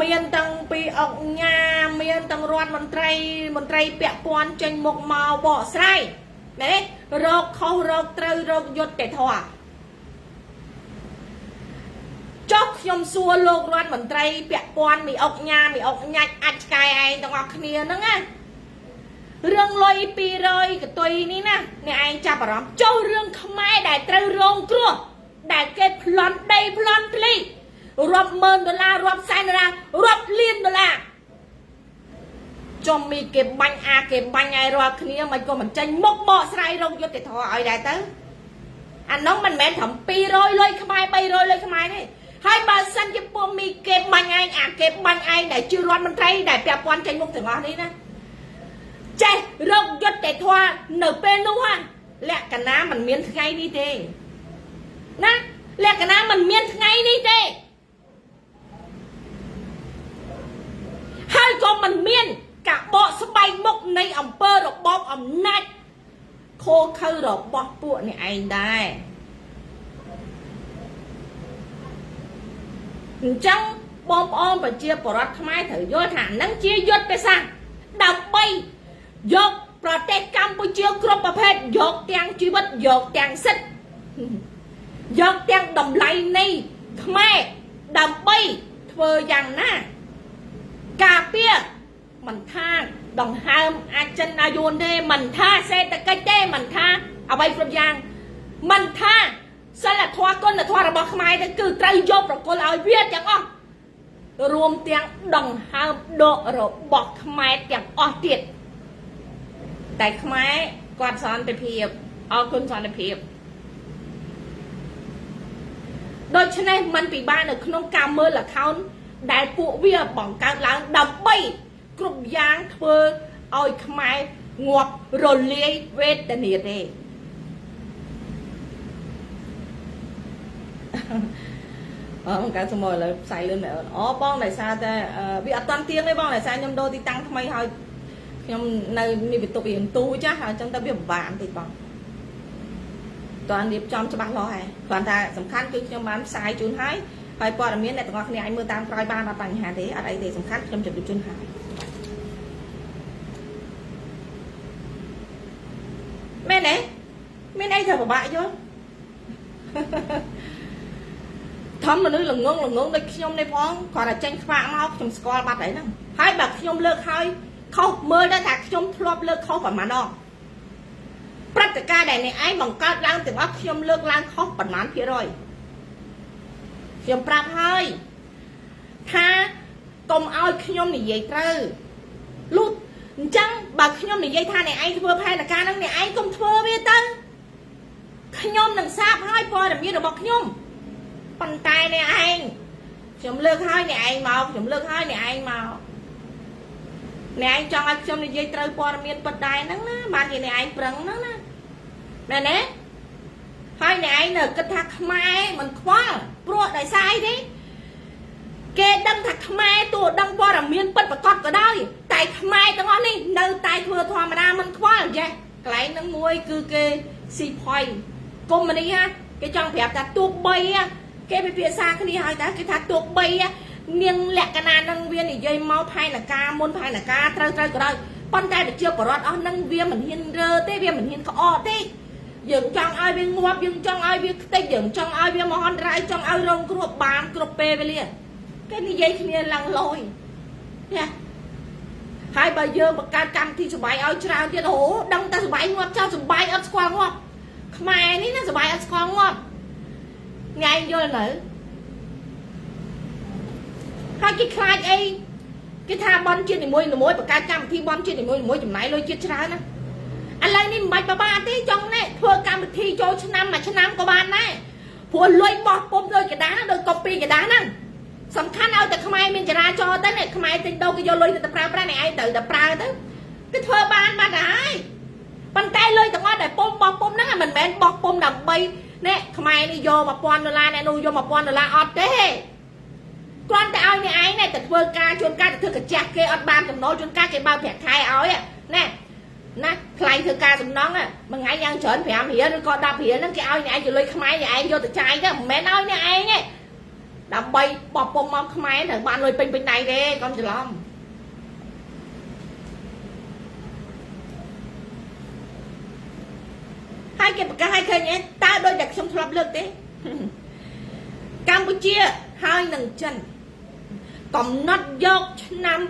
Speaker 1: មានតាំងពីអង្គញាមានទាំងរដ្ឋមន្ត្រីមន្ត្រីពាក់ព័ន្ធចេញមុខមកបកស្រាយ មែនទេរកខុសរកត្រូវរកយុត្តិធម៌ចុះខ្ញុំសួរលោករដ្ឋមន្ត្រីពាក់ព័ន្ធមីអុកញ៉ាមីអុកញាច់អាចឆ្កែឯងទាំងអស់គ្នាហ្នឹងណារឿងលុយ200កតុយនេះណាអ្នកឯងចាប់អារម្មណ៍ចុះរឿងខ្មែរដែលត្រូវរងគ្រោះដែលគេប្លន់ដីប្លន់ធ្លីរាប់ម៉ឺនដុល្លាររាប់សែនដុល្លាររាប់លានដុល្លារចំមីគេបាញ់អាគេបាញ់ឲ្យរាល់គ្នាមិនក៏មិនចេញមុខបកស្រាយរកយុត្តិធម៌ឲ្យដែរទៅអានោះមិនមែនត្រឹម200លុយខ្មែរ300លុយខ្មែរទេហើយបើសិនជាពួកមីគេបាញ់ឯងអាគេបាញ់ឯងដែលជារដ្ឋមន្ត្រីដែលពាក់ព័ន្ធចេញមុខទាំងអស់នេះណាចេះរកយុត្តិធម៌នៅពេលនោះហ่ะលក្ខណៈមិនមានថ្ងៃនេះទេណាលក្ខណៈមិនមានថ្ងៃនេះទេហើយក៏មិនមានការបកស្បែកមុខនៃអង្គើរបបអំណាចខូខើរបស់ពួកអ្នកឯងដែរអញ្ចឹងបងប្អូនប្រជាពលរដ្ឋខ្មែរត្រូវយល់ថានឹងជាយុទ្ធសាស្ត្រដើម្បីយកប្រទេសកម្ពុជាគ្រប់ប្រភេទយកទាំងជីវិតយកទាំងសិទ្ធិយកទាំងតម្លៃនៃខ្មែរដើម្បីធ្វើយ៉ាងណាការពារមិនថាដង្ហើមអាចចិនអាយួនទេមិនថាសេដ្ឋកិច្ចទេមិនថាអ្វីគ្រប់យ៉ាងមិនថាសិលធម៌គុណធម៌របស់ខ្មែរទេគឺត្រូវយកប្រគល់ឲ្យវាទាំងអស់រួមទាំងដង្ហើមដករបស់ខ្មែរទាំងអស់ទៀតតែខ្មែរគាត់សន្តិភាពអរគុណសន្តិភាពដូច្នេះมันពិបាកនៅក្នុងការមើល account ដែលពួកវាបង្កើតឡើងដើម្បីគ្រប់យ៉ាងធ្វើឲ្យខ្មែរងាប់រលាយវេទនាទេអឺកើតសមឥឡូវផ្សាយលឿនមែនអូបងដោយសារតែវាអត់តាន់ទៀងទេបងដោយសារខ្ញុំដូរទីតាំងថ្មីហើយខ្ញុំនៅនេះបន្ទប់រៀងទូចាស់ហើយអញ្ចឹងទៅវាពិបាកបន្តិចបងតើរៀបចំច្បាស់លាស់ហើយគ្រាន់តែសំខាន់គឺខ្ញុំបានផ្សាយជូនហើយហើយព័ត៌មានអ្នកទាំងអស់គ្នាអាចមើលតាមក្រោយបានអត់បញ្ហាទេអត់អីទេសំខាន់ខ្ញុំជម្រាបជូនហើយមែនទេមានអីត្រូវពិបាកយល់ធំមនុស្សល្ងងល្ងងដូចខ្ញុំនេះផងគ្រាន់តែចេញខ្វាក់មកខ្ញុំស្គាល់បាត់ហើយហ្នឹងហើយបើខ្ញុំលើកហើយខុសមើលដល់ថាខ្ញុំធ្លាប់លើកខុសប្រហែលដងព្រឹត្តិការណ៍ដែលអ្នកឯងបង្កើតឡើងទាំងអស់ខ្ញុំលើកឡើងខុសប្រហែលភាគរយខ្ញុំប្រាប់ហើយថាកុំឲ្យខ្ញុំនិយាយត្រូវលុតអញ្ចឹងបើខ្ញុំនិយាយថាអ្នកឯងធ្វើផែនការហ្នឹងអ្នកឯងកុំធ្វើវាទៅខ្ញុំនឹងសាបហើយព័ត៌មានរបស់ខ្ញុំប៉ុន្តែអ្នកឯងខ្ញុំលើកហើយអ្នកឯងមកខ្ញុំលើកហើយអ្នកឯងមកអ្នកឯងចង់ឲ្យខ្ញុំនិយាយត្រូវព័ត៌មានពិតដែរហ្នឹងណាបានជាអ្នកឯងប្រឹងហ្នឹងណាមែនទេហើយអ្នកឯងនៅគិតថាខ្មែរមិនខ្វល់ព្រោះដោយសារអីទេគេដឹងថាខ្មែរតួដឹងព័ត៌មានពិតប្រកបក៏ដោយតែខ្មែរទាំងអស់នេះនៅតែធ្វើធម្មតាមិនខ្វល់ចេះកន្លែងហ្នឹងមួយគឺគេស៊ីផុយកុំនេះហ่ะគេចង់ប្រាប់ថាទោះបីគេពិភាក្សាគ្នាហើយតើគេថាទោះបីនាងលក្ខណៈនឹងវានិយាយមកផែនការមុនផែនការត្រូវត្រូវក៏ដោយប៉ុន្តែប្រជាពលរដ្ឋអស់នឹងវាមិនហ៊ានរើទេវាមិនហ៊ានក្អកទេយើងចង់ឲ្យវាងាប់យើងចង់ឲ្យវាខ្ទេចយើងចង់ឲ្យវាមហន្តរាយចង់ឲ្យរងគ្រោះបានគ្រប់ពេលវេលាគេនិយាយគ្នាឡើងលយណាហើយបើយើងបង្កើតកម្មវិធីសបាយឲ្យច្រើនទៀតអូដឹងតែសបាយងាប់ចោលសបាយអត់ស្គាល់ងាប់ខ្មែរនេះណាសបាយអត់ស្គាល់ងាប់ញ៉ៃយល់នៅហើយគេខ្លាចអីគេថាបនជាតិនីមួយៗបង្កើតកម្មវិធីបនជាតិនីមួយៗចំណាយលុយជាតិច្រើនណាឥឡូវនេះមិនបាច់បបាទេចង់ណែធ្វើកម្មវិធីចូលឆ្នាំមួយឆ្នាំក៏បានដែរព្រោះលុយបោះពុំដូចกระดาษដូចកូពីกระดาษហ្នឹងសំខាន់ឲ្យតែខ្មែរមានចរាចរណ៍ទៅនេះខ្មែរទិញដូរគេយកលុយទៅប្រើប្រាស់នេះឯងត្រូវតែប្រើទៅគេធ្វើបានបាត់ហើយប៉ុន្តែលុយទាំងអស់ដែលពុំបោះពុំហ្នឹងមិនមែនបោះពុំដើម្បីនេះខ្មែរនេះយក1000ដុល្លារអ្នកនោះយក1000ដុល្លារអត់ទេគ្រាន់តែឲ្យអ្នកឯងនេះទៅធ្វើការជួនកាលទៅធ្វើកាចាស់គេអត់បានចំណូលជួនកាលគេបើប្រាក់ខែឲ្យណាណាថ្លៃធ្វើការសំណងមួយថ្ងៃយ៉ាងច្រើន5រៀលឬក៏10រៀលហ្នឹងគេឲ្យអ្នកឯងជាលុយខ្មែរអ្នកឯងយកទៅចាយទៅមិនមែនឲ្យអ្នកឯងទេដើម្បីបោះពុំមកខ្មែរត្រូវបានលុយពេញពេញដៃទេកុំច្រឡំ ហើយគេប្រកាសឲ្យឃើញទេតើដោយតែខ្ញុំធ្លាប់លើកទេកម្ពុជាហើយនឹងចិនកំណត់យកឆ្នាំ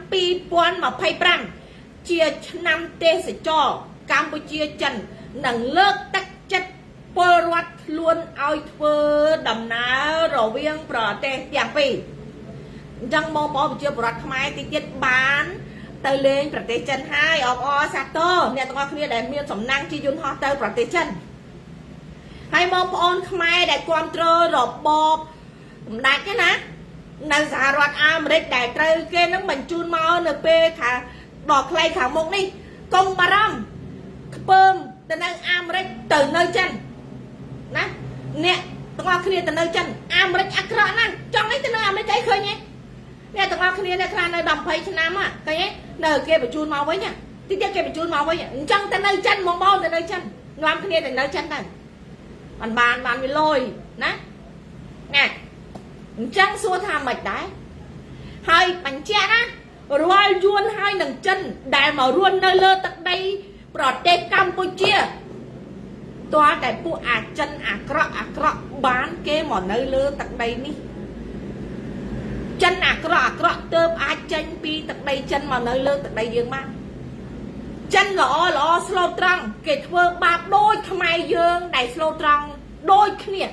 Speaker 1: 2025ជាឆ្នាំទេសចរកម្ពុជាចិននឹងលើកទឹកចិត្តពលរដ្ឋខ្លួនឲ្យធ្វើដំណើររវាងប្រទេសទាំងពីរអញ្ចឹងបងប្អូនប្រជាពលរដ្ឋខ្មែរតិចទៀតបានទៅលេងប្រទេសចិនហើយអបអរសាទរអ្នកទាំងអស់គ្នាដែលមានសំណាងជិះយន្តហោះទៅប្រទេសចិនហើយបងប្អូនខ្មែរដែលគ្រប់គ្រងរបបសម្ដេចណានៅសហរដ្ឋអាមេរិកដែលត្រូវគេនឹងបញ្ជូនមកនៅពេលខាដល់ខ្លីខាងមុខនេះកុំបារម្ភខ្ពើមទៅនៅអាមេរិកទៅនៅចិនណាអ្នកទាំងអស់គ្នាទៅនៅចិនអាមេរិកអាក្រក់ណាស់ចង់អីទៅនៅអាមេរិកអីឃើញទេអ្នកទាំងអស់គ្នាអ្នកខ្លះនៅ10 20ឆ្នាំឃើញទេនៅគេបញ្ជូនមកវិញតិចទៀតគេបញ្ជូនមកវិញអញ្ចឹងទៅនៅចិនហ្មងបងទៅនៅចិននាំគ្នាទៅនៅចិនទៅបានបានបានវាលយណាណាអញ្ចឹងសួរថាម៉េចដែរហើយបញ្ជាក់ណារាល់យួនហើយនឹងចិនដែលមករស់នៅលើទឹកដីប្រទេសកម្ពុជាទាល់តែពួកអាចិនអាក្រក់អាក្រក់បានគេមកនៅលើទឹកដីនេះចិនអាក្រក់អាក្រក់ទើបអាចចេញពីទឹកដីចិនមកនៅលើទឹកដីយើងបានចិនល្អល្អស្លូតត្រង់គេធ្វើបាបដូចខ្មែរយើងដែលស្លូតត្រង់ដូចគ្នា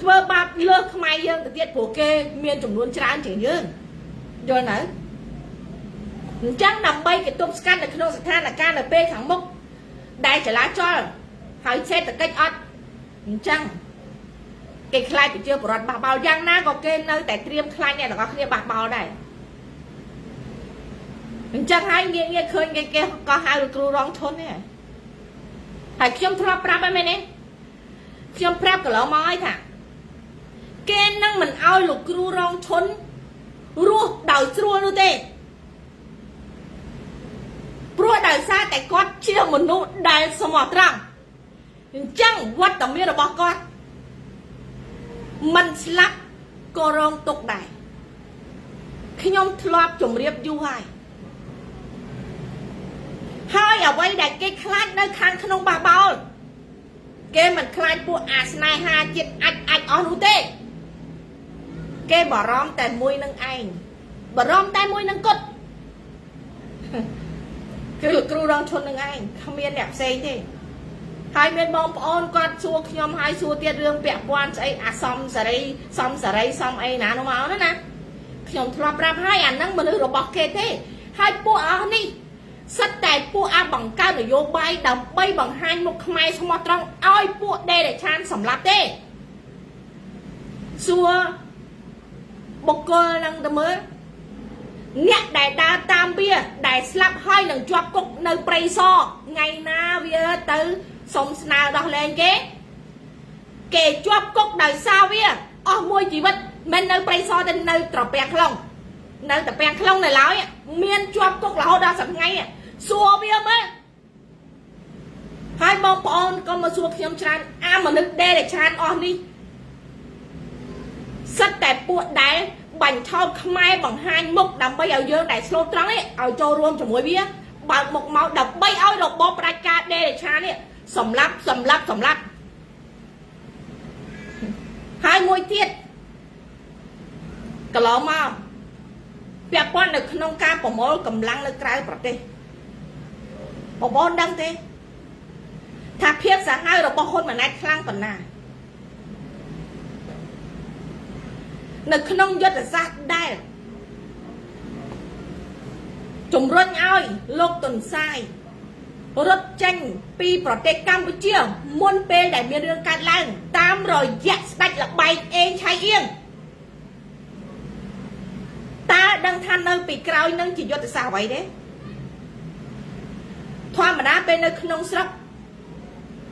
Speaker 1: ធ្វើបាបលើសខ្មែរយើងទៅទៀតព្រោះគេមានចំនួនច្រើនជាងយើងយល់នៅអញ្ចឹងដើម្បីគេទប់ស្កាត់នៅក្នុងស្ថានភាពនៅពេលខាងមុខដែលចលាចលហើយសេដ្ឋកិច្ចអត់អញ្ចឹងគេខ្លាចប្រជាពលរដ្ឋបះបោលយ៉ាងណាក៏គេនៅតែត្រៀមខ្លាចអ្នកទាំងអស់គ្នាបះបោលដែរអញ្ចឹងហើយងាកងាកឃើញគេគេក៏ហៅលោកគ្រូរងឈុននេះហើយខ្ញុំធ្លាប់ប្រាប់ហើយមែនទេខ្ញុំប្រាប់កន្លងមកហើយថាគេនឹងមិនអោយលោកគ្រូរងឈុនរស់ដោយស្រួលនោះទេព្រោះដោយសារតែគាត់ជាមនុស្សដែលស្មោះត្រង់អញ្ចឹងវត្តមានរបស់គាត់មិនស្លាប់ក៏រងទុក្ខដែរខ្ញុំធ្លាប់ជម្រាបយូរហើយហើយអ្វីដែលគេខ្លាចនៅខាងក្នុងបះបោលគេមិនខ្លាចពួកអាស្នេហាជាតិអាចអាចអស់នោះទេគេបារម្ភតែមួយនឹងឯងបារម្ភតែមួយនឹងគត់គឺលោកគ្រូរងឈុននឹងឯងគ្មានអ្នកផ្សេងទេហើយមានបងប្អូនគាត់សួរខ្ញុំហើយសួរទៀតរឿងពាក់ព័ន្ធស្អីអាសំសេរីសំសេរីសំអីណានោះមកណាណាខ្ញុំធ្លាប់ប្រាប់ហើយអាហ្នឹងមនុស្សរបស់គេទេហើយពួកអស់នេះសិតតែពួកអាបង្កើតនយោបាយដើម្បីបង្ហាញមុខខ្មែរស្មោះត្រង់ឲ្យពួកដេរឆានសម្លាប់ទេសួរបុគ្គលនឹងទៅមើលអ្នកដែលដើរតាមវាដែលស្លាប់ហើយនឹងជាប់គុកនៅព្រៃសរថ្ងៃណាវាទៅសុំស្នើដោះលែងគេគេជាប់គុកដោយសារវាអស់មួយជីវិតមិននៅព្រៃសរទៅនៅត្រពាំងខ្លុងនៅត្រពាំងខ្លុងនៅឡើយមានជាប់គុករហូតដល់សប្តាហ៍ថ្ងៃសួរវាមើលហើយបងប្អូនក៏មកសួរខ្ញុំច្រើនអាមនុស្សដេរឆានអស់នេះសិតតែពួកដែលបាញ់ឆោតខ្មែរបង្ហាញមុខដើម្បីឲ្យយើងដែលស្លូតត្រង់នេះឲ្យចូលរួមជាមួយវាបើកមុខមកដើម្បីឲ្យរបបផ្ដាច់ការដេរឆាននេះសម្លាប់សម្លាប់សម្លាប់ហើយមួយទៀតកន្លងមកពាក់ព័ន្ធនៅក្នុងការប្រមូលកម្លាំងនៅក្រៅប្រទេសបងប្អូនដឹងទេថាភាពសាហាវរបស់ហ៊ុនម៉ាណែតខ្លាំងប៉ុណ្ណានៅក្នុងយុទ្ធសាស្ត្រដែលជំរុញឲ្យលោកតុនសាយរត់ចេញពីប្រទេសកម្ពុជាមុនពេលដែលមានរឿងកើតឡើងតាមរយៈស្ដេចលបែងអេងឆៃអៀងតើដឹងថានៅពីក្រោយនឹងជាយុទ្ធសាស្ត្រអ្វីទេធម្មតាពេលនៅក្នុងស្រុក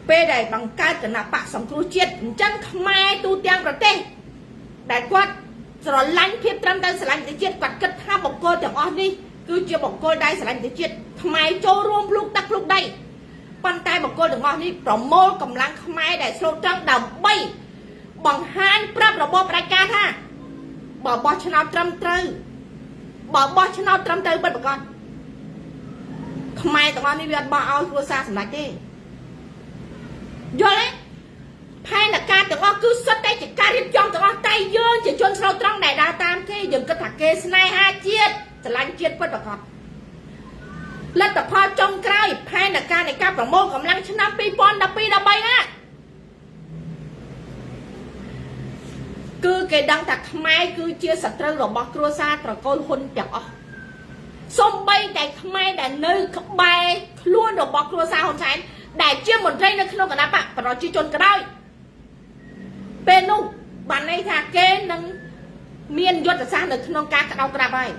Speaker 1: ពេលដែលបង្កើតគណៈបកសង្គ្រោះជាតិអញ្ចឹងខ្មែរទូទាំងប្រទេសដែលគាត់ស្រឡាញ់ភាពត្រឹមត្រូវស្រឡាញ់ប្រទេសជាតិគាត់គិតថាបុគ្គលទាំងអស់នេះគឺជាបុគ្គលដែលស្រឡាញ់ប្រទេសជាតិខ្មែរចូលរួមភ្លុកទឹកភ្លុកដីប៉ុន្តែបុគ្គលទាំងអស់នេះប្រមូលកម្លាំងខ្មែរដែលស្លូតត្រង់ដើម្បីបង្ហាញប្រាប់របបផ្ដាច់ការថាបើបោះឆ្នោតត្រឹមត្រូវបើបោះឆ្នោតត្រឹមត្រូវពិតប្រាកដខ្មែរទាំងអស់នេះវាអត់បោះឲ្យគ្រួសារសម្ដេចទេ
Speaker 2: យល់ទេផែនការទាំងអស់គឺសុទ្ធតែជាការរៀបចំទាំងអស់តែយើងជាជនស្លូតត្រង់ដែលដើរតាមគេយើងគិតថាគេស្នេហាជាតិស្រឡាញ់ជាតិពិតប្រាកដលទ្ធផលចុងក្រោយផែនការនៃការប្រមូលកម្លាំងឆ្នាំ2012 13ណាគឺគេដឹងថាខ្មែរគឺជាសត្រូវរបស់គ្រួសារត្រកូលហ៊ុនទាំងអស់សំបីតែខ្មែរដែលនៅក្បែរខ្លួនរបស់គ្រួសារហ៊ុនសែនដែលជាមន្ត្រីនៅក្នុងគណៈបកប្រជាជនក៏ដោយពេលនោះបានន័យថាគេនឹងមានយុទ្ធសាស្ត្រនៅក្នុងការក្តោបក្តាប់ហើយ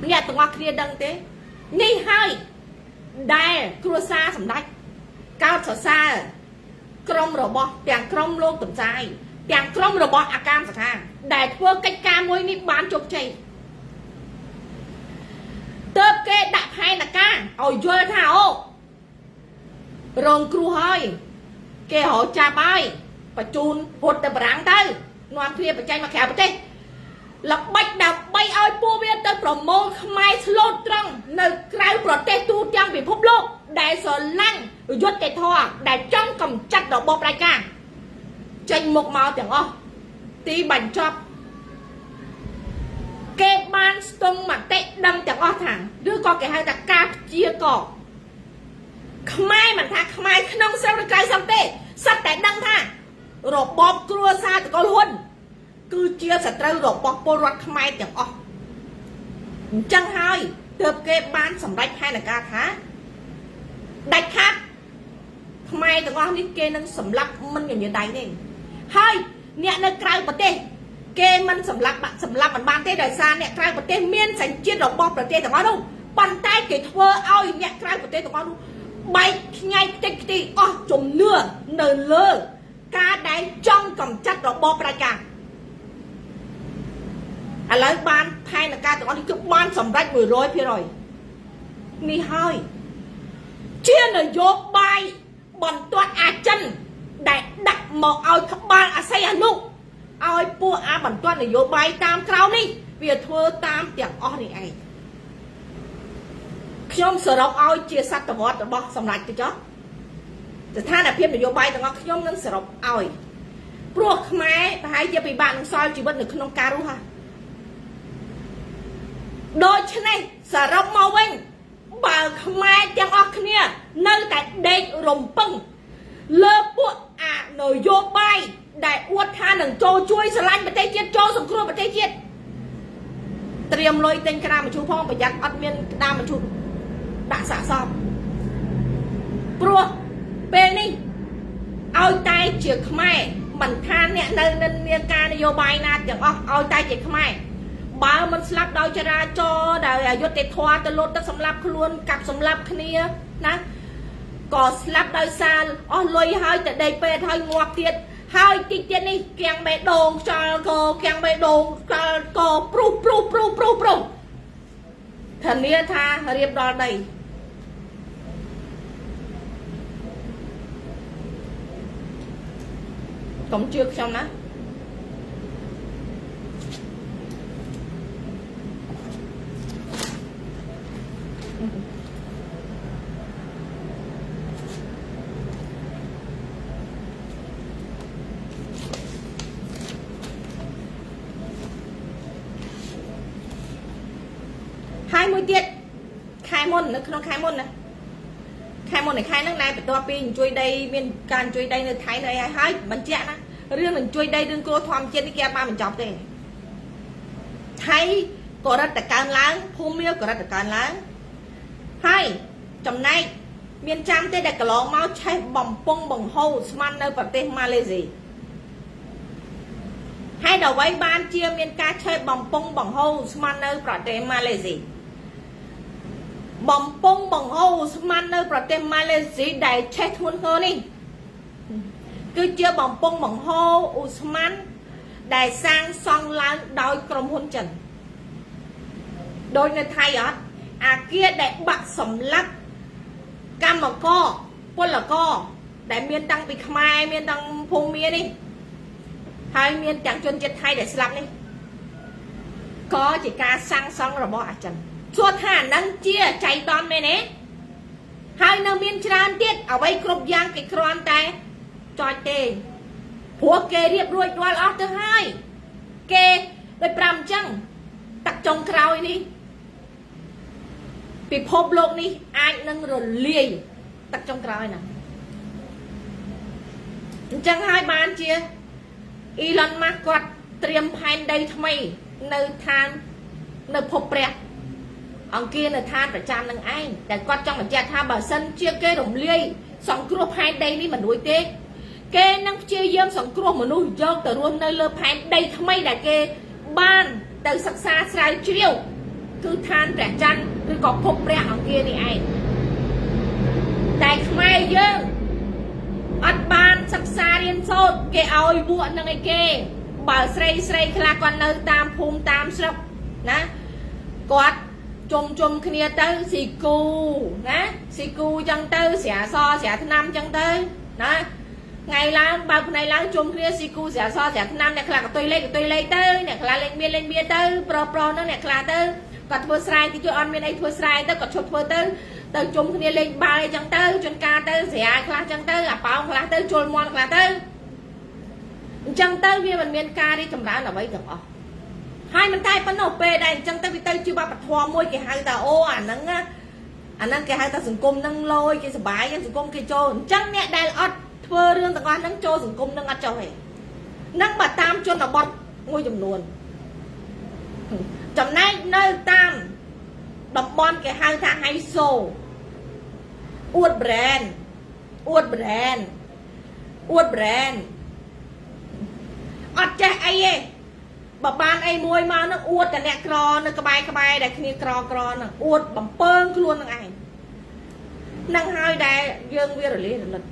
Speaker 2: អ្នកទាំងអស់គ្នាដឹងទេនេះហើយដែលគ្រួសារសម្ដេចកោតសរសើរក្រុមរបស់ទាំងក្រុមលោកកំសាយទាំងក្រុមរបស់អាកាមសខាដែលធ្វើកិច្ចការមួយនេះបានជោគជ័យទើបគេដាក់ផែនការឲ្យយល់ថាអូរងគ្រោះហើយគេរកចាប់ហើយបញ្ជូនពុទ្ធទៅបារាំងទៅនាំគ្នាបញ្ចេញមកក្រៅប្រទេសល្បិចដើម្បីឲ្យពួកវាទៅប្រមូលខ្មែរស្លូតត្រង់នៅក្រៅប្រទេសទូទាំងពិភពលោកដែលស្រឡាញ់យុត្តិធម៌ដែលចង់កម្ចាត់របបផ្ដាច់ការចេញមុខមកទាំងអស់ទីបញ្ចប់គេបានស្ទង់មតិដឹងទាំងអស់ថាឬក៏គេហៅថាការព្យាករខ្មែរមិនថាខ្មែរក្នុងស្រុកឬក្រៅស្រុកទេសុទ្ធតែដឹងថារបបគ្រួសារតកូលហ៊ុនគឺជាសត្រូវរបស់ពលរដ្ឋខ្មែរទាំងអស់អញ្ចឹងហើយទើបគេបានសម្រេចផែនការថាដាច់ខាតខ្មែរទាំងអស់នេះគេនឹងសម្លាប់មិនញញដៃទេហើយអ្នកនៅក្រៅប្រទេសគេមិនសម្លាប់សម្លាប់មិនបានទេដោយសារអ្នកក្រៅប្រទេសមានសញ្ជាតិរបស់ប្រទេសទាំងអស់នោះប៉ុន្តែគេធ្វើឲ្យអ្នកក្រៅប្រទេសទាំងអស់នោះបែកខ្ញែកតិចខ្ទីអស់ជំនឿនៅលើការដែលចង់កម្ចាត់របបប្រជាការឥឡូវបានផែនការទាំងអស់នេះគឺបានសម្រេច100%នេះហើយជានយោបាយបន្ទាត់អាចិនដែលដាក់មកឲ្យក្បាលអាស័យអនុឲ្យពួកអាបន្ទាត់នយោបាយតាមក្រៅនេះវាធ្វើតាមទាំងអស់នេះឯងខ្ញុំសរុបឲ្យជាសតវត្សរបស់សម្ដេចទៅចុះស្ថានភាពនយោបាយទាំងអស់ខ្ញុំនឹងសរុបឲ្យព្រោះខ្មែរប្រហែលជាពិបាកនឹងសល់ជីវិតនៅក្នុងការរស់ហ่ะដូច្នេះសរុបមកវិញបើខ្មែរទាំងអស់គ្នានៅតែដេករំពឹងលើពួកអានយោបាយដែលអួតថានឹងចូលជួយស្រឡាញ់ប្រទេសជាតិចូលសង្គ្រោះប្រទេសជាតិត្រៀមលុយទិញក្តាមជូរផងប្រយ័ត្នអត់មានក្តាមជូរដាក់សាកសពព្រោះពេលនេះឲ្យតែជាខ្មែរមិនថាអ្នកនៅនិន្នាការនយោបាយណាទាំងអស់ឲ្យតែជាខ្មែរបើមិនស្លាប់ដោយចរាចរណ៍ដោយអយុត្តិធម៌ទៅលោតទឹកសម្លាប់ខ្លួនកាប់សម្លាប់គ្នាណាក៏ស្លាប់ដោយសារអស់លុយហើយទៅដេកពេទ្យហើយងាប់ទៀតហើយតិចទៀតនេះគៀងបេះដូងខ្យល់កគៀងបេះដូងខ្យល់កព្រុសព្រុសព្រុសព្រុសព្រុសធានាថារៀបដល់ដីកុំជឿខ្ញុំណាហើយមួយទៀតខែមុននៅក្នុងខែមុនណាខែមុននៃខែហ្នឹងណែបន្ទាប់ពីអញ្ជួយដីមានការអញ្ជួយដីនៅថៃនៅអីហើយបញ្ជាក់ណារឿងអញ្ជួយដីរឿងគ្រោះធម្មជាតិនេះគេអត់បានបញ្ចប់ទេថៃក៏រត់តែកើនឡើងភូមិក៏រត់តែកើនឡើងហើយចំណែកមានចាំទេដែលកន្លងមកឆេះបំពង់បង្ហូរស្មាននៅប្រទេសម៉ាឡេស៊ីហើយដល់អ្វីបានជាមានការឆេះបំពង់បង្ហូរស្មាននៅប្រទេសម៉ាឡេស៊ីបំពង់បង្ហូរស្មាននៅប្រទេសម៉ាឡេស៊ីដែលឆេះធ្ងន់ធ្ងរនេះគឺជាបំពង់បង្ហូរឧស្ម័នដែលសាងសង់ឡើងដោយក្រុមហ៊ុនចិនដោយនៅថៃអត់អាគារដែលបាក់សម្លាប់កម្មករពលករដែលមានតាំងពីខ្មែរមានតាំងភូមិនេះហើយមានទាំងជនជាតិថៃដែលស្លាប់នេះក៏ជាការសាងសង់របស់អាចិនសួរថានឹងជាចៃដន្យមែនទេ ហើយនៅមានច្រើនទៀតអ្វីគ្រប់យ៉ាងគេគ្រាន់តែចចទេព្រោះគេរៀបរួចរាល់អស់ទៅហើយគេដូចប្រាំអញ្ចឹងទឹកចុងក្រោយនេះពិភពលោកនេះអាចនឹងរលាយទឹកចុងក្រោយហ្នឹងអញ្ចឹងហើយបានជាអ៊ីឡុនម៉ាស់គាត់ត្រៀមផែនដីថ្មីនៅឋាននៅភពព្រះអង្គារនៅឋានប្រចាំនឹងឯងតែគាត់ចង់បញ្ជាក់ថាបើសិនជាគេរំលាយសង្គ្រោះផែនដីនេះមិនរួចទេគេនឹងព្យាយាមសង្គ្រោះមនុស្សយកទៅរស់នៅលើផែនដីថ្មីដែលគេបានទៅសិក្សាស្រាវជ្រាវគឺឋានព្រះច័ន្ទឬក៏ភពព្រះអង្គារនេះឯងតែខ្មែរយើងអត់បានសិក្សារៀនសូត្រគេឲ្យវក់នឹងអីគេបើស្រីស្រីខ្លះគាត់នៅតាមភូមិតាមស្រុកណាគាត់ជុំជុំគ្នាទៅស៊ីគូណាស៊ីគូចឹងទៅស្រាសស្រាថ្នាំចឹងទៅណាថ្ងៃឡើងបើកភ្នែកឡើងជុំគ្នាស៊ីគូស្រាសស្រាថ្នាំអ្នកខ្លះក៏តុយលេខក៏តុយលេខទៅអ្នកខ្លះលេងមានលេងមានទៅប្រុសប្រុសហ្នឹងអ្នកខ្លះទៅគាត់ធ្វើស្រែទីជួយអត់មានអីធ្វើស្រែទៅគាត់ឈប់ធ្វើទៅទៅជុំគ្នាលេងបាល់អីចឹងទៅជួនកាលទៅស្រាខ្លះចឹងទៅអាប៉ោងខ្លះទៅជុលមន់ខ្លះទៅអញ្ចឹងទៅវាមិនមានការរីកចម្រើនអ្វីទាំងអស់ហើយមិនតែប៉ុណ្ណោះពេលដែលអញ្ចឹងទៅវាទៅជាវប្បធម៌មួយគេហៅថាអូអាហ្នឹងណាអាហ្នឹងគេហៅថាសង្គមហ្នឹងលយគេសុបាយសង្គមគេចូលអញ្ចឹងអ្នកដែលអត់ធ្វើរឿងទាំងអស់ហ្នឹងចូលសង្គមហ្នឹងអត់ចុះទេហ្នឹងបើតាមជនបទមួយចំនួនចំណែកនៅតាមតំបន់គេហៅថាហៃសូអួត brand អួត brand អួត brand អត់ចេះអីទេបើបានអីមួយមកនឹងអួតតែអ្នកក្រនៅក្បែរក្បែរដែលគ្នាក្រក្រនឹងអួតបំពើងខ្លួននឹងឯងនឹងហើយដែលយើងវារលាយរលត់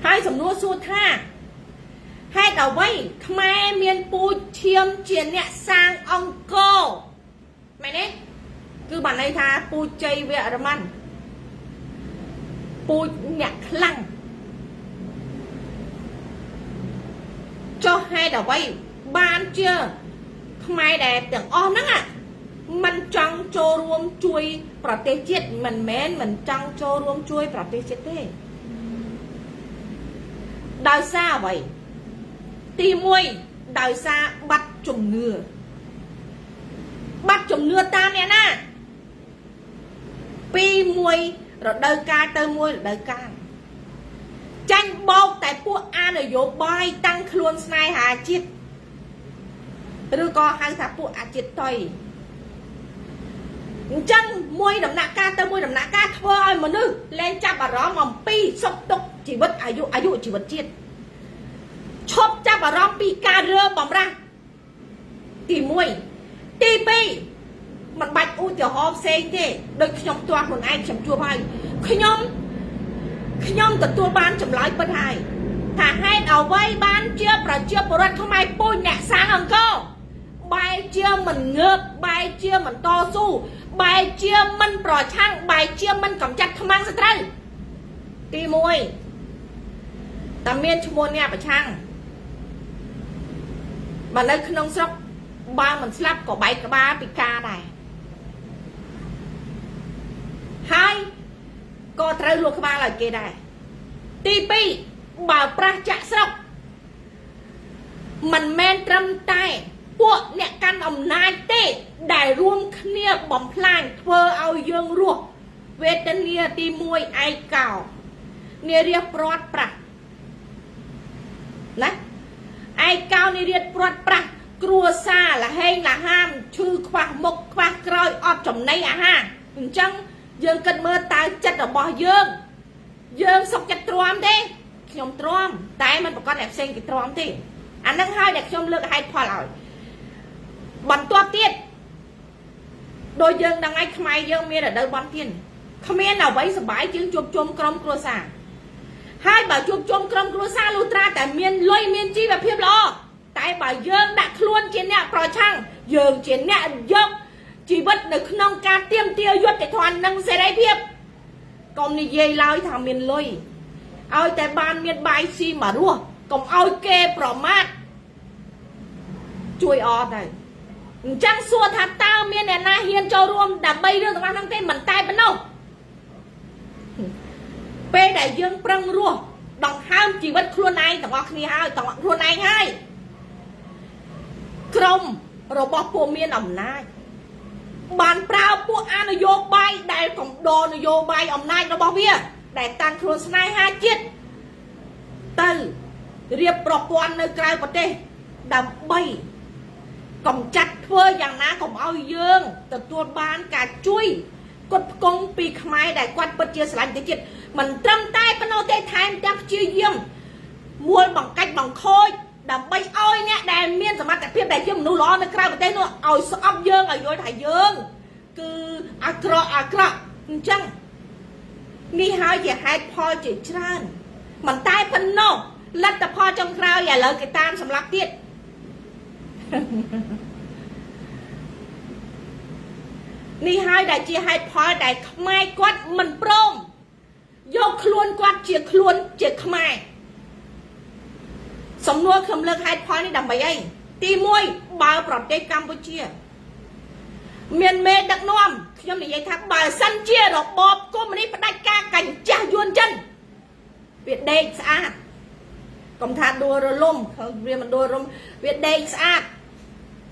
Speaker 2: ហើយសំណួរសួរថាហេតុអ្វីខ្មែរមានពូជឈាមជាអ្នកសាងអង្គរមែនទេគឺបានន័យថាពូជជ័យវរ្ម័នពូជអ្នកខ្លាំងចុះហេតុអ្វីបានជាខ្មែរដែលទាំងអស់ហ្នឹងមិនចង់ចូលរួមជួយប្រទេសជាតិមិនមែនមិនចង់ចូលរួមជួយប្រទេសជាតិទេដោយសារអ្វីទី1ដោយសារបាត់ជំនឿបាត់ជំនឿតាមអ្នកណាពីមួយរដូវកាលទៅមួយរដូវកាលចាញ់បោកតែពួកអានយោបាយតាំងខ្លួនស្នេហាជាតិឬក៏ហៅថាពួកអាជាតិតុយអញ្ចឹងមួយដំណាក់កាលទៅមួយដំណាក់កាលធ្វើឲ្យមនុស្សលែងចាប់អារម្មណ៍អំពីសុខទុក្ខជីវិតអាយុអាយុជីវិតជាតិឈប់ចាប់អារម្មណ៍ពីការរើបំរាស់ទី1ទី2មិនបាច់ឧទាហរណ៍ផ្សេងទេដូចខ្ញុំផ្ទាល់ខ្លួនឯងខ្ញុំជួបហើយខ្ញុំទទួលបានចម្លើយពិតហើយថាហេតុអ្វីបានជាប្រជាពលរដ្ឋខ្មែរពូជអ្នកសាងអង្គរបែរជាមិនងើបបែរជាមិនតស៊ូបែរជាមិនប្រឆាំងបែរជាមិនកម្ចាត់ខ្មាំងសត្រូវទី1តែមានឈ្មោះអ្នកប្រឆាំងបើនៅក្នុងស្រុកបើមិនស្លាប់ក៏បែកក្បាលពិការដែរហើយក៏ត្រូវលួចក្បាលឲ្យគេដែរទី2បើប្រាស់ចាក់ស្រុកមិនមែនត្រឹមតែពួកអ្នកកាន់អំណាចទេដែលរួមគ្នាបំផ្លាញធ្វើឲ្យយើងរស់វេទនាទី1ឯកោនារាព្រាត់ប្រាស់ណាឯកោនារាព្រាត់ប្រាស់គ្រួសារលហេងលហាមឈឺខ្វះមុខខ្វះក្រោយអត់ចំណីអាហារអញ្ចឹងយើងគិតមើលតើចិត្តរបស់យើងយើងសុខចិត្តទ្រាំទេខ្ញុំទ្រាំតែមិនប្រកាសអ្នកផ្សេងគេទ្រាំទេអានឹងហើយដែលខ្ញុំលើកហេតុផលឲ្យបន្ទាប់ទៀតដោយយើងដឹងហើយខ្មែរយើងមានរដូវបន់ទៀនគ្មានអ្វីសប្បាយជាងជួបជុំក្រុមគ្រួសារហើយបើជួបជុំក្រុមគ្រួសារលុះត្រាតែមានលុយមានជីវភាពល្អតែបើយើងដាក់ខ្លួនជាអ្នកប្រឆាំងយើងជាអ្នកយកជីវិតនៅក្នុងការទាមទារយុត្តិធម៌និងសេរីភាពកុំនិយាយឡើយថាមានលុយឲ្យតែបានមានបាយស៊ីមករស់កុំឲ្យគេប្រមាថជួយអត់ទៅអញ្ចឹងសួរថាតើមានអ្នកណាហ៊ានចូលរួមដើម្បីរឿងទាំងអស់ហ្នឹងទេមិនតែប៉ុណ្ណោះ ពេលដែលយើងប្រឹងរស់ដង្ហើមជីវិតខ្លួនឯងទាំងអស់គ្នាហើយទាំងខ្លួនឯងហើយក្រុមរបស់ពួកមានអំណាចបានប្រើពួកអនុយោបាយដែលកំដរនយោបាយអំណាចរបស់វាដែលតាំងខ្លួនស្នេហាជាតិទៅរៀបប្រព័ន្ធនៅក្រៅប្រទេសដើម្បីកំចាត់ធ្វើយ៉ាងណាកុំឲ្យយើងទទួលបានការជួយគុតផ្គង់ពីខ្មែរដែលគាត់ពិតជាស្រឡាញ់ទៅជាតិមិនត្រឹមតែប៉ុណ្ណោះទេថែមទាំងព្យាយាមមួលបង្កាច់បង្ខូចដើម្បីឲ្យអ្នកដែលមានសមត្ថភាពដែលជាមនុស្សល្អនៅក្រៅប្រទេសនោះឲ្យស្អប់យើងឲ្យយល់ថាយើងគឺអាក្រក់អាក្រក់អញ្ចឹងនេះហើយជាហេតុផលជាច្រើនមិនតែប៉ុណ្ណោះលទ្ធផលចុងក្រោយឥឡូវគេតាមសម្លាប់ទៀតនេះហើយដែលជាហេតុផលដែលខ្មែរគាត់មិនព្រមយកខ្លួនគាត់ជាខ្លួនជាខ្មែរសំណួរខ្ញុំលើកហេតុផលនេះដើម្បីអីទី1បើប្រទេសកម្ពុជាមានមេដឹកនាំខ្ញុំនិយាយថាបើសិនជារបបកុម្មុយនីសផ្ដាច់ការកញ្ចាស់យួនចិនវាដេកស្អាតកុំថាដួលរលំវាមិនដួលរំវាដេកស្អាត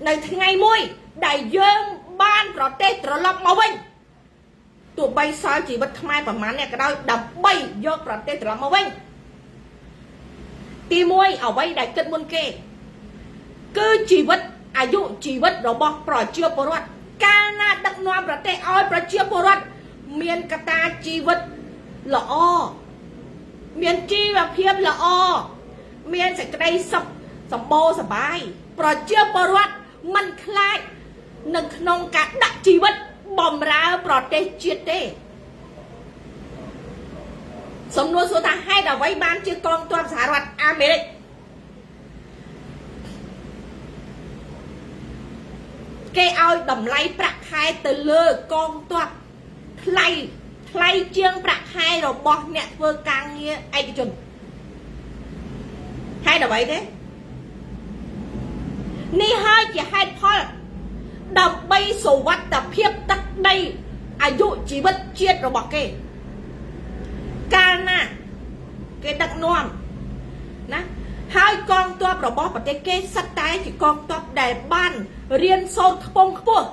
Speaker 2: នៅថ្ងៃមួយដែលយើងបានប្រទេសត្រឡប់មកវិញទោះបីសល់ជីវិតខ្មែរប្រមាណអ្នកក៏ដោយដើម្បីយកប្រទេសត្រឡប់មកវិញទី1អ្វីដែលគិតមុនគេគឺជីវិតអាយុជីវិតរបស់ប្រជាពលរដ្ឋកាលណាដឹកនាំប្រទេសឲ្យប្រជាពលរដ្ឋមានកត្តាជីវិតល្អមានជីវភាពល្អមានសេចក្តីសុខសម្បូរសប្បាយប្រជាពលរដ្ឋមិនខ្លាចនៅក្នុងការដាក់ជីវិតបំរើប្រទេសជាតិទេសំណួរសួរថាហេតុអ្វីបានជាកងទ័ពសហរដ្ឋអាមេរិកគេឲ្យតម្លៃប្រាក់ខែទៅលើកងទ័ពថ្លៃថ្លៃជាងប្រាក់ខែរបស់អ្នកធ្វើការងារឯកជនហេតុអ្វីទេនេះហើយជាហេតុផលដើម្បីសុវត្ថិភាពទឹកដីអាយុជីវិតជាតិរបស់គេកាលណាគេដឹកនាំណាហើយកងទ័ពរបស់ប្រទេសគេសិតតែជាកងទ័ពដែលបានរៀនសូត្រខ្ពង់ខ្ពស់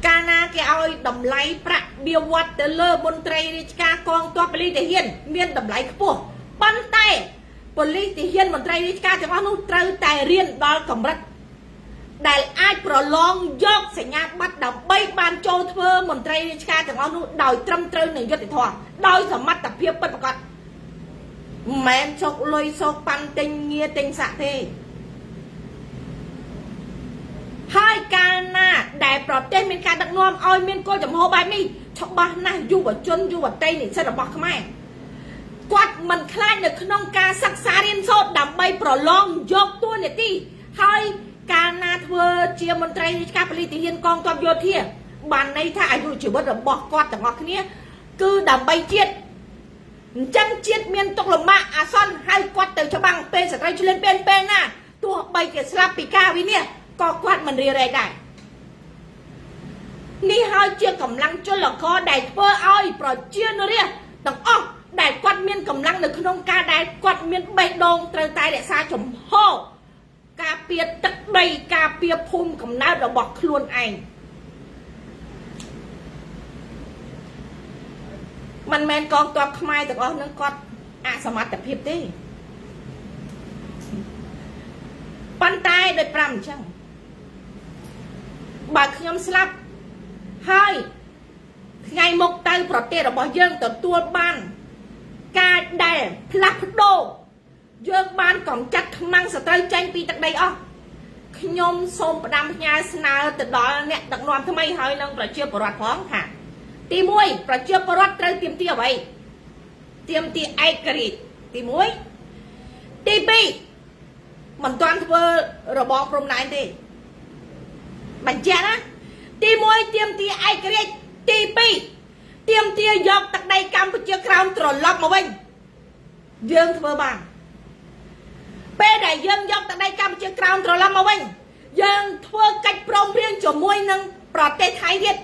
Speaker 2: កាលណាគេឲ្យតម្លៃប្រាក់បៀវត្សទៅលើមន្ត្រីរាជការកងទ័ពប៉ូលីសទាហានមានតម្លៃខ្ពស់ប៉ុន្តែប៉ូលីសទាហានមន្ត្រីរាជការទាំងអស់នោះត្រូវតែរៀនដល់កម្រិតដែលអាចប្រឡងយកសញ្ញាបត្រដើម្បីបានចូលធ្វើមន្ត្រីរាជការទាំងអស់នោះដោយត្រឹមត្រូវនឹងយុត្តិធម៌ដោយសមត្ថភាពពិតប្រាកដមិនមែនជោគលុយសោកប៉ាន់ទិញងារទិញស័កទេហើយកាលណាដែលប្រទេសមានការដឹកនាំឲ្យមានគោលចំហបែបនេះច្បាស់ណាស់យុវជនយុវតីនិស្សិតរបស់ខ្មែរគាត់មិនខ្លាចនៅក្នុងការសិក្សារៀនសូត្រដើម្បីប្រឡងយកតួនាទីហើយកាលណាធ្វើជាមន្ត្រីរាជការប៉ូលីសទាហានកងទ័ពយោធាបានន័យថាអាយុជីវិតរបស់គាត់ទាំងអស់គ្នាគឺដើម្បីជាតិអញ្ចឹងជាតិមានទុកលំបាកអាសន្នហើយគាត់ទៅច្បាំងពេលសត្រូវឆ្លៀនពេលពេលណាទោះបីគេស្លាប់ពីការវិនិច្ឆ័យក៏គាត់មិនរារែកដែរនេះហើយជាកម្លាំងជលករដែលធ្វើឲ្យប្រជានរាស្ត្រទាំងអស់ដែលគាត់មានកម្លាំងនៅក្នុងការដែលគាត់មានបេះដូងត្រូវតែរក្សាជំហរការពារទឹកដីការពារភូមិកំណើតរបស់ខ្លួនឯងមិនមែនកងទ័ពខ្មែរទាំងអស់នឹងគាត់អសមត្ថភាពទេប៉ុន្តែដោយប្រាំអញ្ចឹងបើខ្ញុំស្លាប់ហើយថ្ងៃមុខទៅប្រទេសរបស់យើងទទួលបានការដែលផ្លាស់ប្ដូរយើងបានកម្ចាត់ខ្មាំងសត្រូវចេញពីទឹកដីអស់ខ្ញុំសូមផ្ដាំផ្ញើស្នើទៅដល់អ្នកដឹកនាំថ្មីហើយនិងប្រជាពលរដ្ឋផងថាទី1ប្រជាពលរដ្ឋត្រូវទាមទារអ្វីទាមទារឯករាជ្យទី1ទី2មិនទាន់ធ្វើរបបព្រំដែនទេបញ្ជាក់ណាទី1ទាមទារឯករាជ្យទី2ទាមទារយកទឹកដីកម្ពុជាក្រោមត្រឡប់មកវិញយើងធ្វើបានពេលដែលយើងយកទឹកដីកម្ពុជាក្រោមត្រឡប់មកវិញយើងធ្វើកិច្ចព្រមព្រៀងជាមួយនឹងប្រទេសថៃទៀត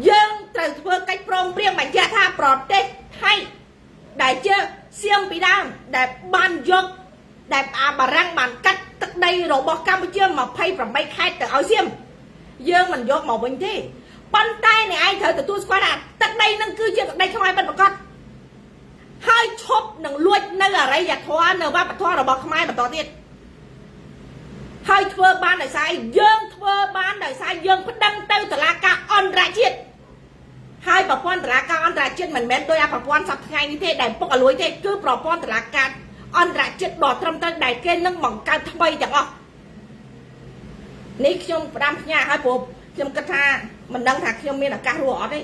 Speaker 2: យើង ត្រូវធ្វើកិច្ចព្រមព្រៀងបញ្ជាក់ថាប្រទេសថៃដែលជាសៀមពីដើមដែលបានយកដែលអាបារាំងបានកាត់ទឹកដីរបស់កម្ពុជា28ខេត្តទៅឲ្យសៀមយើងមិនយកមកវិញទេប៉ុន្តែអ្នកឯងត្រូវទទួលស្គាល់ថាទឹកដីនឹងគឺជាទឹកដីខ្មែរពិតប្រាកដហើយឈប់នឹងលួចនៅអរិយធម៌នៅវប្បធម៌របស់ខ្មែរបន្តទៀតហើយធ្វើបានដោយសារយើងធ្វើបានដោយសារយើងប្តឹងទៅតុលាការអន្តរជាតិហើយប្រព័ន្ធតុលាការអន្តរជាតិមិនមែនដោយអាប្រព័ន្ធសប្តាហ៍ថ្ងៃនេះទេដែលពុកអលួយទេគឺប្រព័ន្ធតុលាការអន្តរជាតិដ៏ត្រឹមត្រូវដែលគេនឹងបង្កើតថ្មីទាំងអស់នេះខ្ញុំផ្ដាំផ្ញើឲ្យព្រោះខ្ញុំគិតថាមិនដឹងថាខ្ញុំមានឱកាសរស់អត់ទេ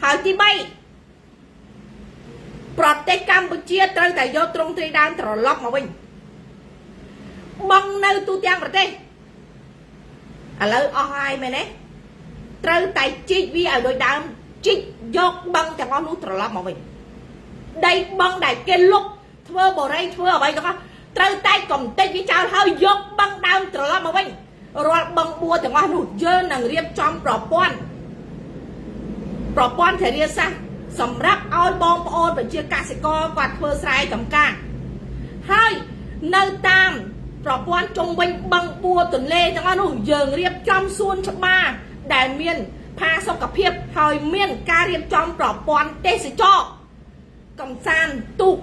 Speaker 2: ហើយទី3ប្រទេសកម្ពុជាត្រូវតែយកទ្រង់ទ្រាយដើមត្រឡប់មកវិញបងនៅទូទាំងប្រទេសឥឡូវអស់ហើយមែនទេត្រូវតែជីកវាឲ្យដូចដើមជីកយកបឹងទាំងអស់នោះត្រឡប់មកវិញដីបឹងដែលគេលុបធ្វើបរិយធ្វើអ្វីទាំងអស់ត្រូវតែកំទេចវាចោលហើយយកបឹងដើមត្រឡប់មកវិញរាល់បឹងបួទាំងអស់នោះយើងនឹងរៀបចំប្រព័ន្ធធារាសាស្ត្រសម្រាប់ឲ្យបងប្អូនប្រជាកសិករគាត់ធ្វើស្រែចម្ការហើយនៅតាមប្រព័ន្ធជុំវិញបឹងបួទន្លេទាំងអស់នោះយើងរៀបចំសួនច្បារដែលមានផាសុកភាពហើយមានការរៀបចំប្រព័ន្ធទេសចរកំសាន្តទូក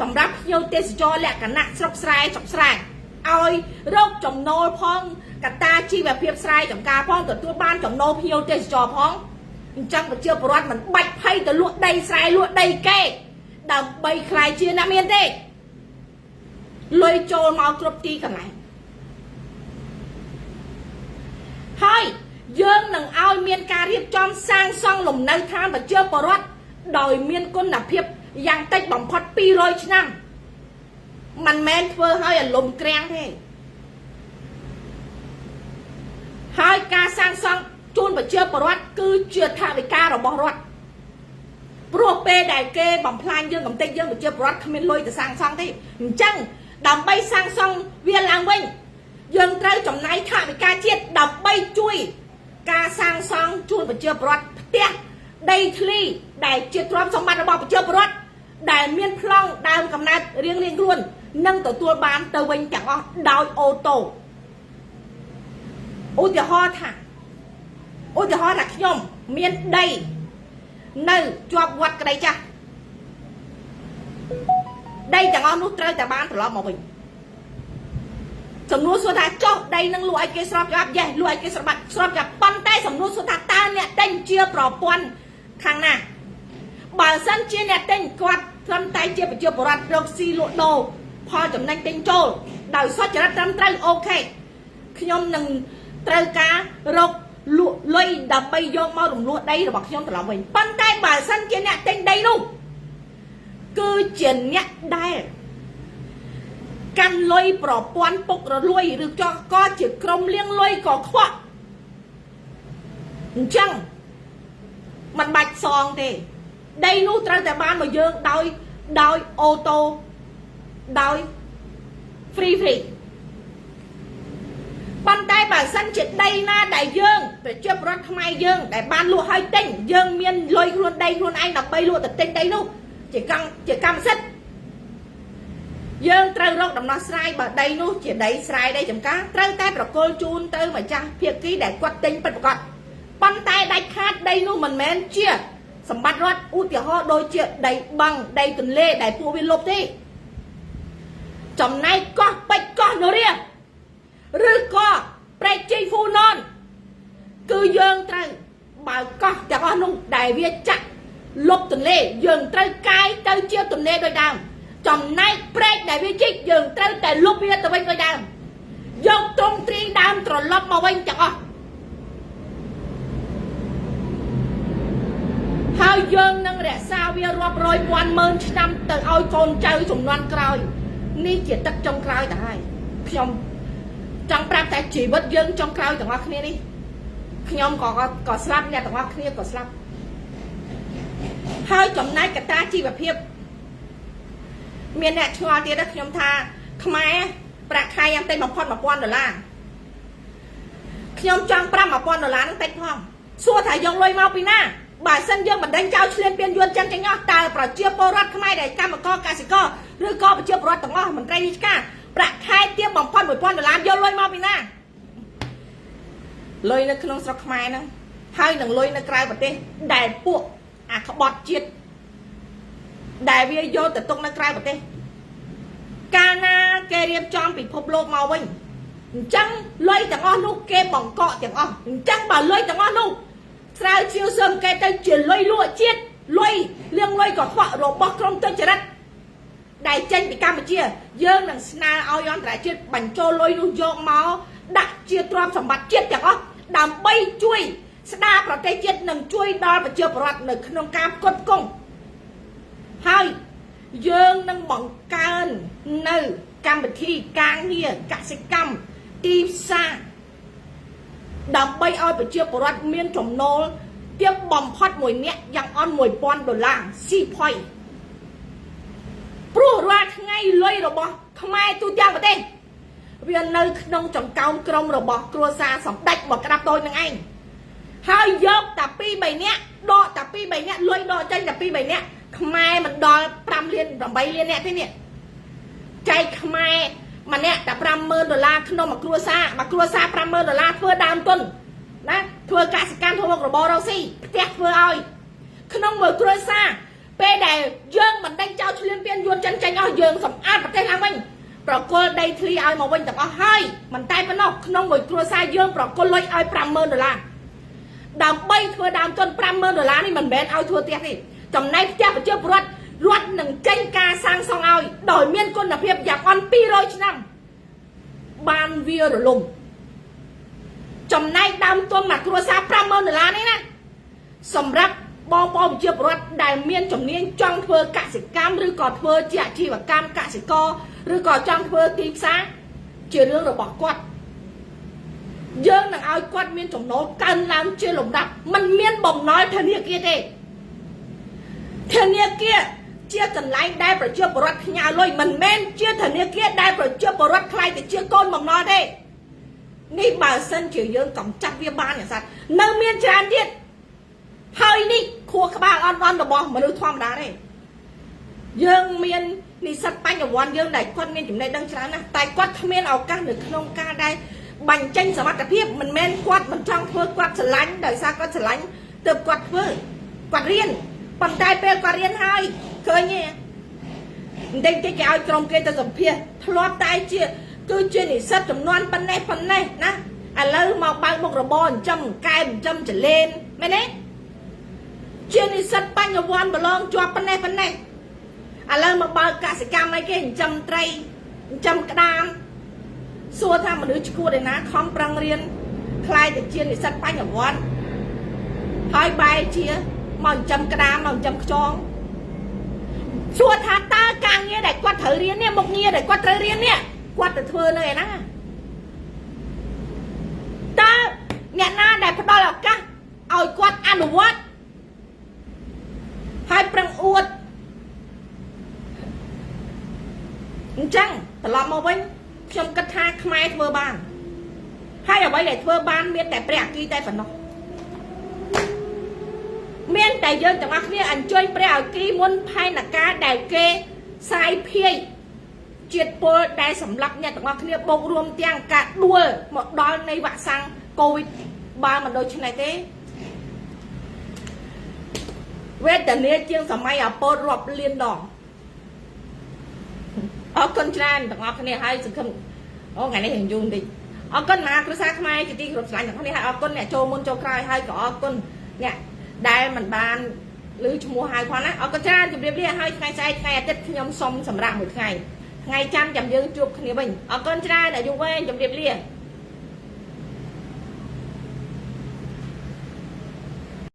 Speaker 2: សម្រាប់ភ្ញៀវទេសចរលក្ខណៈស្រុកស្រែស្រុកស្រែឲ្យរកចំណូលផងកត្តាជីវភាពស្រែចម្ការផងទទួលបានចំណូលភ្ញៀវទេសចរផងអញ្ចឹងប្រជាពលរដ្ឋមិនបាច់ភ័យទៅលក់ដីស្រែលក់ដីគេដើម្បីក្លាយជាអ្នកមានទេលុយចូលមកគ្រប់ទីកន្លែងហើយយើងនឹងឲ្យមានការរៀបចំសាងសង់លំនៅឋានប្រជាពលរដ្ឋដោយមានគុណភាពយ៉ាងតិចបំផុត200ឆ្នាំមិនមែនធ្វើឲ្យអាលំក្រាំងទេហើយការសាងសង់ជូនប្រជាពលរដ្ឋគឺជាថវិការបស់រដ្ឋព្រោះពេលដែលគេបំផ្លាញយើងកំទេចយើងប្រជាពលរដ្ឋគ្មានលុយទៅសាងសង់ទេអញ្ចឹងដើម្បីសាងសង់វាឡើងវិញយើងត្រូវចំណាយថវិកាជាតិដើម្បីជួយការសាងសង់ជូនប្រជាពលរដ្ឋផ្ទះដីធ្លីដែលជាទ្រព្យសម្បត្តិរបស់ប្រជាពលរដ្ឋដែលមានប្លង់ដើមកំណើតរៀងៗខ្លួននឹងទទួលបានទៅវិញទាំងអស់ដោយអូតូឧទាហរណ៍ថាខ្ញុំមានដីនៅជាប់វត្តក្តីចាស់ដីទាំងអស់នោះត្រូវតែបានត្រឡប់មកវិញសំណួរសួរថាចុះដីនឹងលក់ឲ្យគេស្របច្បាប់យេលក់ឲ្យគេស្របច្បាប់ប៉ុន្តែសំណួរសួរថាតើអ្នកទិញជាប្រព័ន្ធខាងណាបើសិនជាអ្នកទិញគាត់ត្រឹមតែជាប្រជាពលរដ្ឋរកស៊ីលក់ដូរផលចំណេញទិញចូលដោយសុចរិតត្រឹមត្រូវអូខេខ្ញុំនឹងត្រូវការរកលក់លុយដើម្បីយកមករំលោះដីរបស់ខ្ញុំត្រឡប់វិញប៉ុន្តែបើសិនជាអ្នកទិញដីនោះគឺជាអ្នកដែលកាន់លុយប្រព័ន្ធពុករលួយឬក៏ជាក្រុមលាងលុយក៏ខ្វក់អញ្ចឹងមិនបាច់សងទេដីនោះត្រូវតែបានមកយើងដោយអូតូដោយ free ប៉ុន្តែបើសិនជាដីណាដែលយើងប្រជាពលរដ្ឋខ្មែរយើងដែលបានលក់ឲ្យទិញយើងមានលុយខ្លួនដីខ្លួនឯងដើម្បីលក់ទៅទិញដីនោះជាកម្មសិទ្ធិយើងត្រូវរកដំណោះស្រាយបើដីនោះជាដីស្រែដីចម្ការត្រូវតែប្រគល់ជូនទៅម្ចាស់ភាគីដែលគាត់ទិញពិតប្រាកដប៉ុន្តែដាច់ខាតដីនោះមិនមែនជាសម្បត្តិរដ្ឋឧទាហរណ៍ដូចជាដីបឹងដីទន្លេដែលពួកវាលុបទេចំណែកកោះពេជ្រកោះនរាឬក៏ព្រែកជីកហ្វូណនគឺយើងត្រូវបើកោះទាំងអស់នោះដែលវាចាក់លុបទន្លេយើងត្រូវកាយទៅជាទន្លេដូចដើមចំណែកព្រែកដែលវាជីកយើងត្រូវតែលុបវាទៅវិញដូចដើមយកទ្រង់ទ្រាយដើមត្រឡប់មកវិញទាំងអស់ហើយយើងនឹងរក្សាវារាប់រយពាន់ម៉ឺនឆ្នាំទៅឲ្យកូនចៅជំនាន់ក្រោយនេះជាទឹកចុងក្រោយទៅហើយខ្ញុំចង់ប្រាប់តែជីវិតយើងចុងក្រោយទាំងអស់គ្នានេះខ្ញុំក៏ស្លាប់អ្នកទាំងអស់គ្នាក៏ស្លាប់ហើយចំណែកកត្តាជីវភាពមានអ្នកឆ្ងល់ទៀតខ្ញុំថាខ្មែរប្រាក់ខែយ៉ាងតិចបំផុត1000ដុល្លារខ្ញុំចង់ប្រាប់1000ដុល្លារហ្នឹងតិចផងសួរថាយកលុយមកពីណា បើសិនយើងមិនដេញចោលឈ្លានពានយួនចិនចេញអស់តើប្រជាពលរដ្ឋខ្មែរដែលកម្មករកសិករឬក៏ប្រជាពលរដ្ឋទាំងអស់មន្ត្រីរាជការប្រាក់ខែទាបបំផុត1000ដុល្លារយកលុយមកពីណាលុយនៅក្នុងស្រុកខ្មែរហ្នឹងហើយនឹងលុយនៅក្រៅប្រទេសដែលពួកអាក្បត់ជាតិដែលវាយកទៅទុកនៅក្រៅប្រទេសកាលណាគេរៀបចំពិភពលោកមកវិញអញ្ចឹងលុយទាំងអស់នោះគេបង្កកទាំងអស់អញ្ចឹងបើលុយទាំងអស់នោះស្រាវជ្រាវសើមគេទៅជាលុយលក់ជាតិលុយលៀងលុយកខ្វក់របស់ក្រុមទុច្ចរិតដែលចេញពីកម្ពុជាយើងនឹងស្នើឲ្យអន្តរជាតិបញ្ចូលលុយនោះយកមកដាក់ជាទ្រព្យសម្បត្តិជាតិទាំងអស់ដើម្បីជួយស្ដារប្រទេសជាតិនិងជួយដល់ប្រជាពលរដ្ឋនៅក្នុងការផ្គត់ផ្គង់ហើយយើងនឹងបង្កើននៅកម្មវិធីការងារកសិកម្មទីផ្សារដើម្បីឲ្យប្រជាពលរដ្ឋមានចំណូលទាបបំផុតមួយនាក់យ៉ាងអន់1000ដុល្លារស៊ីផុយព្រោះរាល់ថ្ងៃលុយរបស់ខ្មែរទូទាំងប្រទេសវានៅក្នុងចង្កោមក្រុមរបស់គ្រួសារសម្ដេចមកក្តាប់តូចនឹងឯងហើយយកតែ2 3នាក់ដកតែ2 3នាក់លុយដកចេញតែ2 3នាក់ខ្មែរមិនដល់5លាន8លាននាក់ទេនេះចែកខ្មែរម្នាក់តែ50000ដុល្លារក្នុងមួយគ្រួសារមួយគ្រួសារ50000ដុល្លារធ្វើដើមទុនណាធ្វើកសិកម្មធ្វើមុខរបររកស៊ីផ្ទះធ្វើឲ្យក្នុងមួយគ្រួសារពេលដែលយើងមិនដេញចោលឈ្លានពានយួនចិនចេញអស់យើងសម្អាតប្រទេសឡើងវិញប្រគល់ដីធ្លីឲ្យមកវិញទាំងអស់ហើយមិនតែប៉ុណ្ណោះក្នុងមួយគ្រួសារយើងប្រគល់លុយឲ្យ50000ដុល្លារដើម្បីធ្វើដើមទុន50000ដុល្លារនេះមិនមែនឲ្យធ្វើផ្ទះទេចំណែកផ្ទះប្រជាពលរដ្ឋរដ្ឋនឹងចេញការសាងសង់ឲ្យដោយមានគុណភាពយ៉ាងអន់200ឆ្នាំបានវារលំចំណែកដើមទុនមួយគ្រួសារ50000ដុល្លារនេះណាសម្រាប់បងប្អូនប្រជាពលរដ្ឋដែលមានជំនាញចង់ធ្វើកសិកម្មឬក៏ធ្វើជាអាជីវកម្មកសិករឬក៏ចង់ធ្វើទីផ្សារជារឿងរបស់គាត់យើងនឹងឲ្យគាត់មានចំណូលកើនឡើងជាលំដាប់มันមានបំណុលធនាគារទេធនាគារជាកន្លែងដែលប្រជាពលរដ្ឋផ្ញើលុយមិនមែនជាធនាគារដែលប្រជាពលរដ្ឋខ្លាយទៅជាកូនបំណុលទេនេះបើសិនជាយើងកំចាត់វាបានយ៉ាងសត្វនៅមានច្រើនទៀតហើយនេះខួរក្បាលអន់អន់របស់មនុស្សធម្មតាទេយើងមាននិស្សិតបញ្ញវន្តយើងដែលគាត់មានចំណេះដឹងច្រើនណាស់តែគាត់គ្មានឱកាសនៅក្នុងការដែលបញ្ចេញសមត្ថភាពមិនមែនគាត់មិនចង់ធ្វើគាត់ស្រឡាញ់ដោយសារគាត់ស្រឡាញ់ទើបគាត់ធ្វើគាត់រៀនប៉ុន្តែពេលគាត់រៀនហើយឃើញទេបន្តិចតិចគេឲ្យក្រុមគេទៅសម្ភាសធ្លាប់តែជាគឺជានិស្សិតចំនួនប៉ុណ្ណេះប៉ុណ្ណេះណាឥឡូវមកបើកមុខរបរចិញ្ចឹមកែចិញ្ចឹមចលេនមែនទេជានិស្សិតបញ្ញវន្តប្រឡងជាប់ប៉ុណ្ណេះប៉ុណ្ណេះឥឡូវមកបើកកសិកម្មអីគេចិញ្ចឹមត្រីចិញ្ចឹមក្តាមសួរថាមនុស្សឈួតឯណាខំប្រឹងរៀនខ្លាយទៅជានិស្សិតបញ្ញវន្តហើយបែរជាមកចិញ្ចឹមក្តាមមកចិញ្ចឹមខ្យងសួរថាតើការងារដែលគាត់ត្រូវរៀននេះមុខងារដែលគាត់ត្រូវរៀននេះគាត់ទៅធ្វើនៅឯណាតើអ្នកណាដែលផ្ដល់ឱកាសឲ្យគាត់អនុវត្តហើយប្រឹងអួតអញ្ចឹងត្រឡប់មកវិញខ្ញុំគិតថាខ្មែរធ្វើបានហើយអ្វីដែលធ្វើបានមានតែព្រះអគីតែប៉ុណ្ណោះមានតែយើងទាំងអស់គ្នាអញ្ជើញព្រះអគីមុនផែនការដែលគេសាយភាយជាតិពលដែលសម្លាប់អ្នកទាំងអស់គ្នាបូករួមទាំងការដួលមកដល់នៃវ៉ាក់សាំងកូវីដបើមិនដូច្នេះទេវេទនាជាងសម័យអាពតរាប់លានដងអរគុណច្រើនទាំងអស់គ្នាហើយសង្ឃឹមអូថ្ងៃនេះរៀងយូរបន្តិចអរគុណមហាគ្រួសារខ្មែរជាទីគោរពស្រឡាញ់ទាំងគ្នាហើយអរគុណអ្នកចូលមុនចូលក្រោយហើយក៏អរគុណអ្នកដែលមិនបានឮឈ្មោះហៅផងណាអរគុណច្រើនជម្រាបលាហើយថ្ងៃស្អែកថ្ងៃអាទិត្យខ្ញុំសុំសម្រាប់មួយថ្ងៃថ្ងៃច័ន្ទចាំយើងជួបគ្នាវិញអរគុណច្រើនអាយុវែងជម្រាបលា។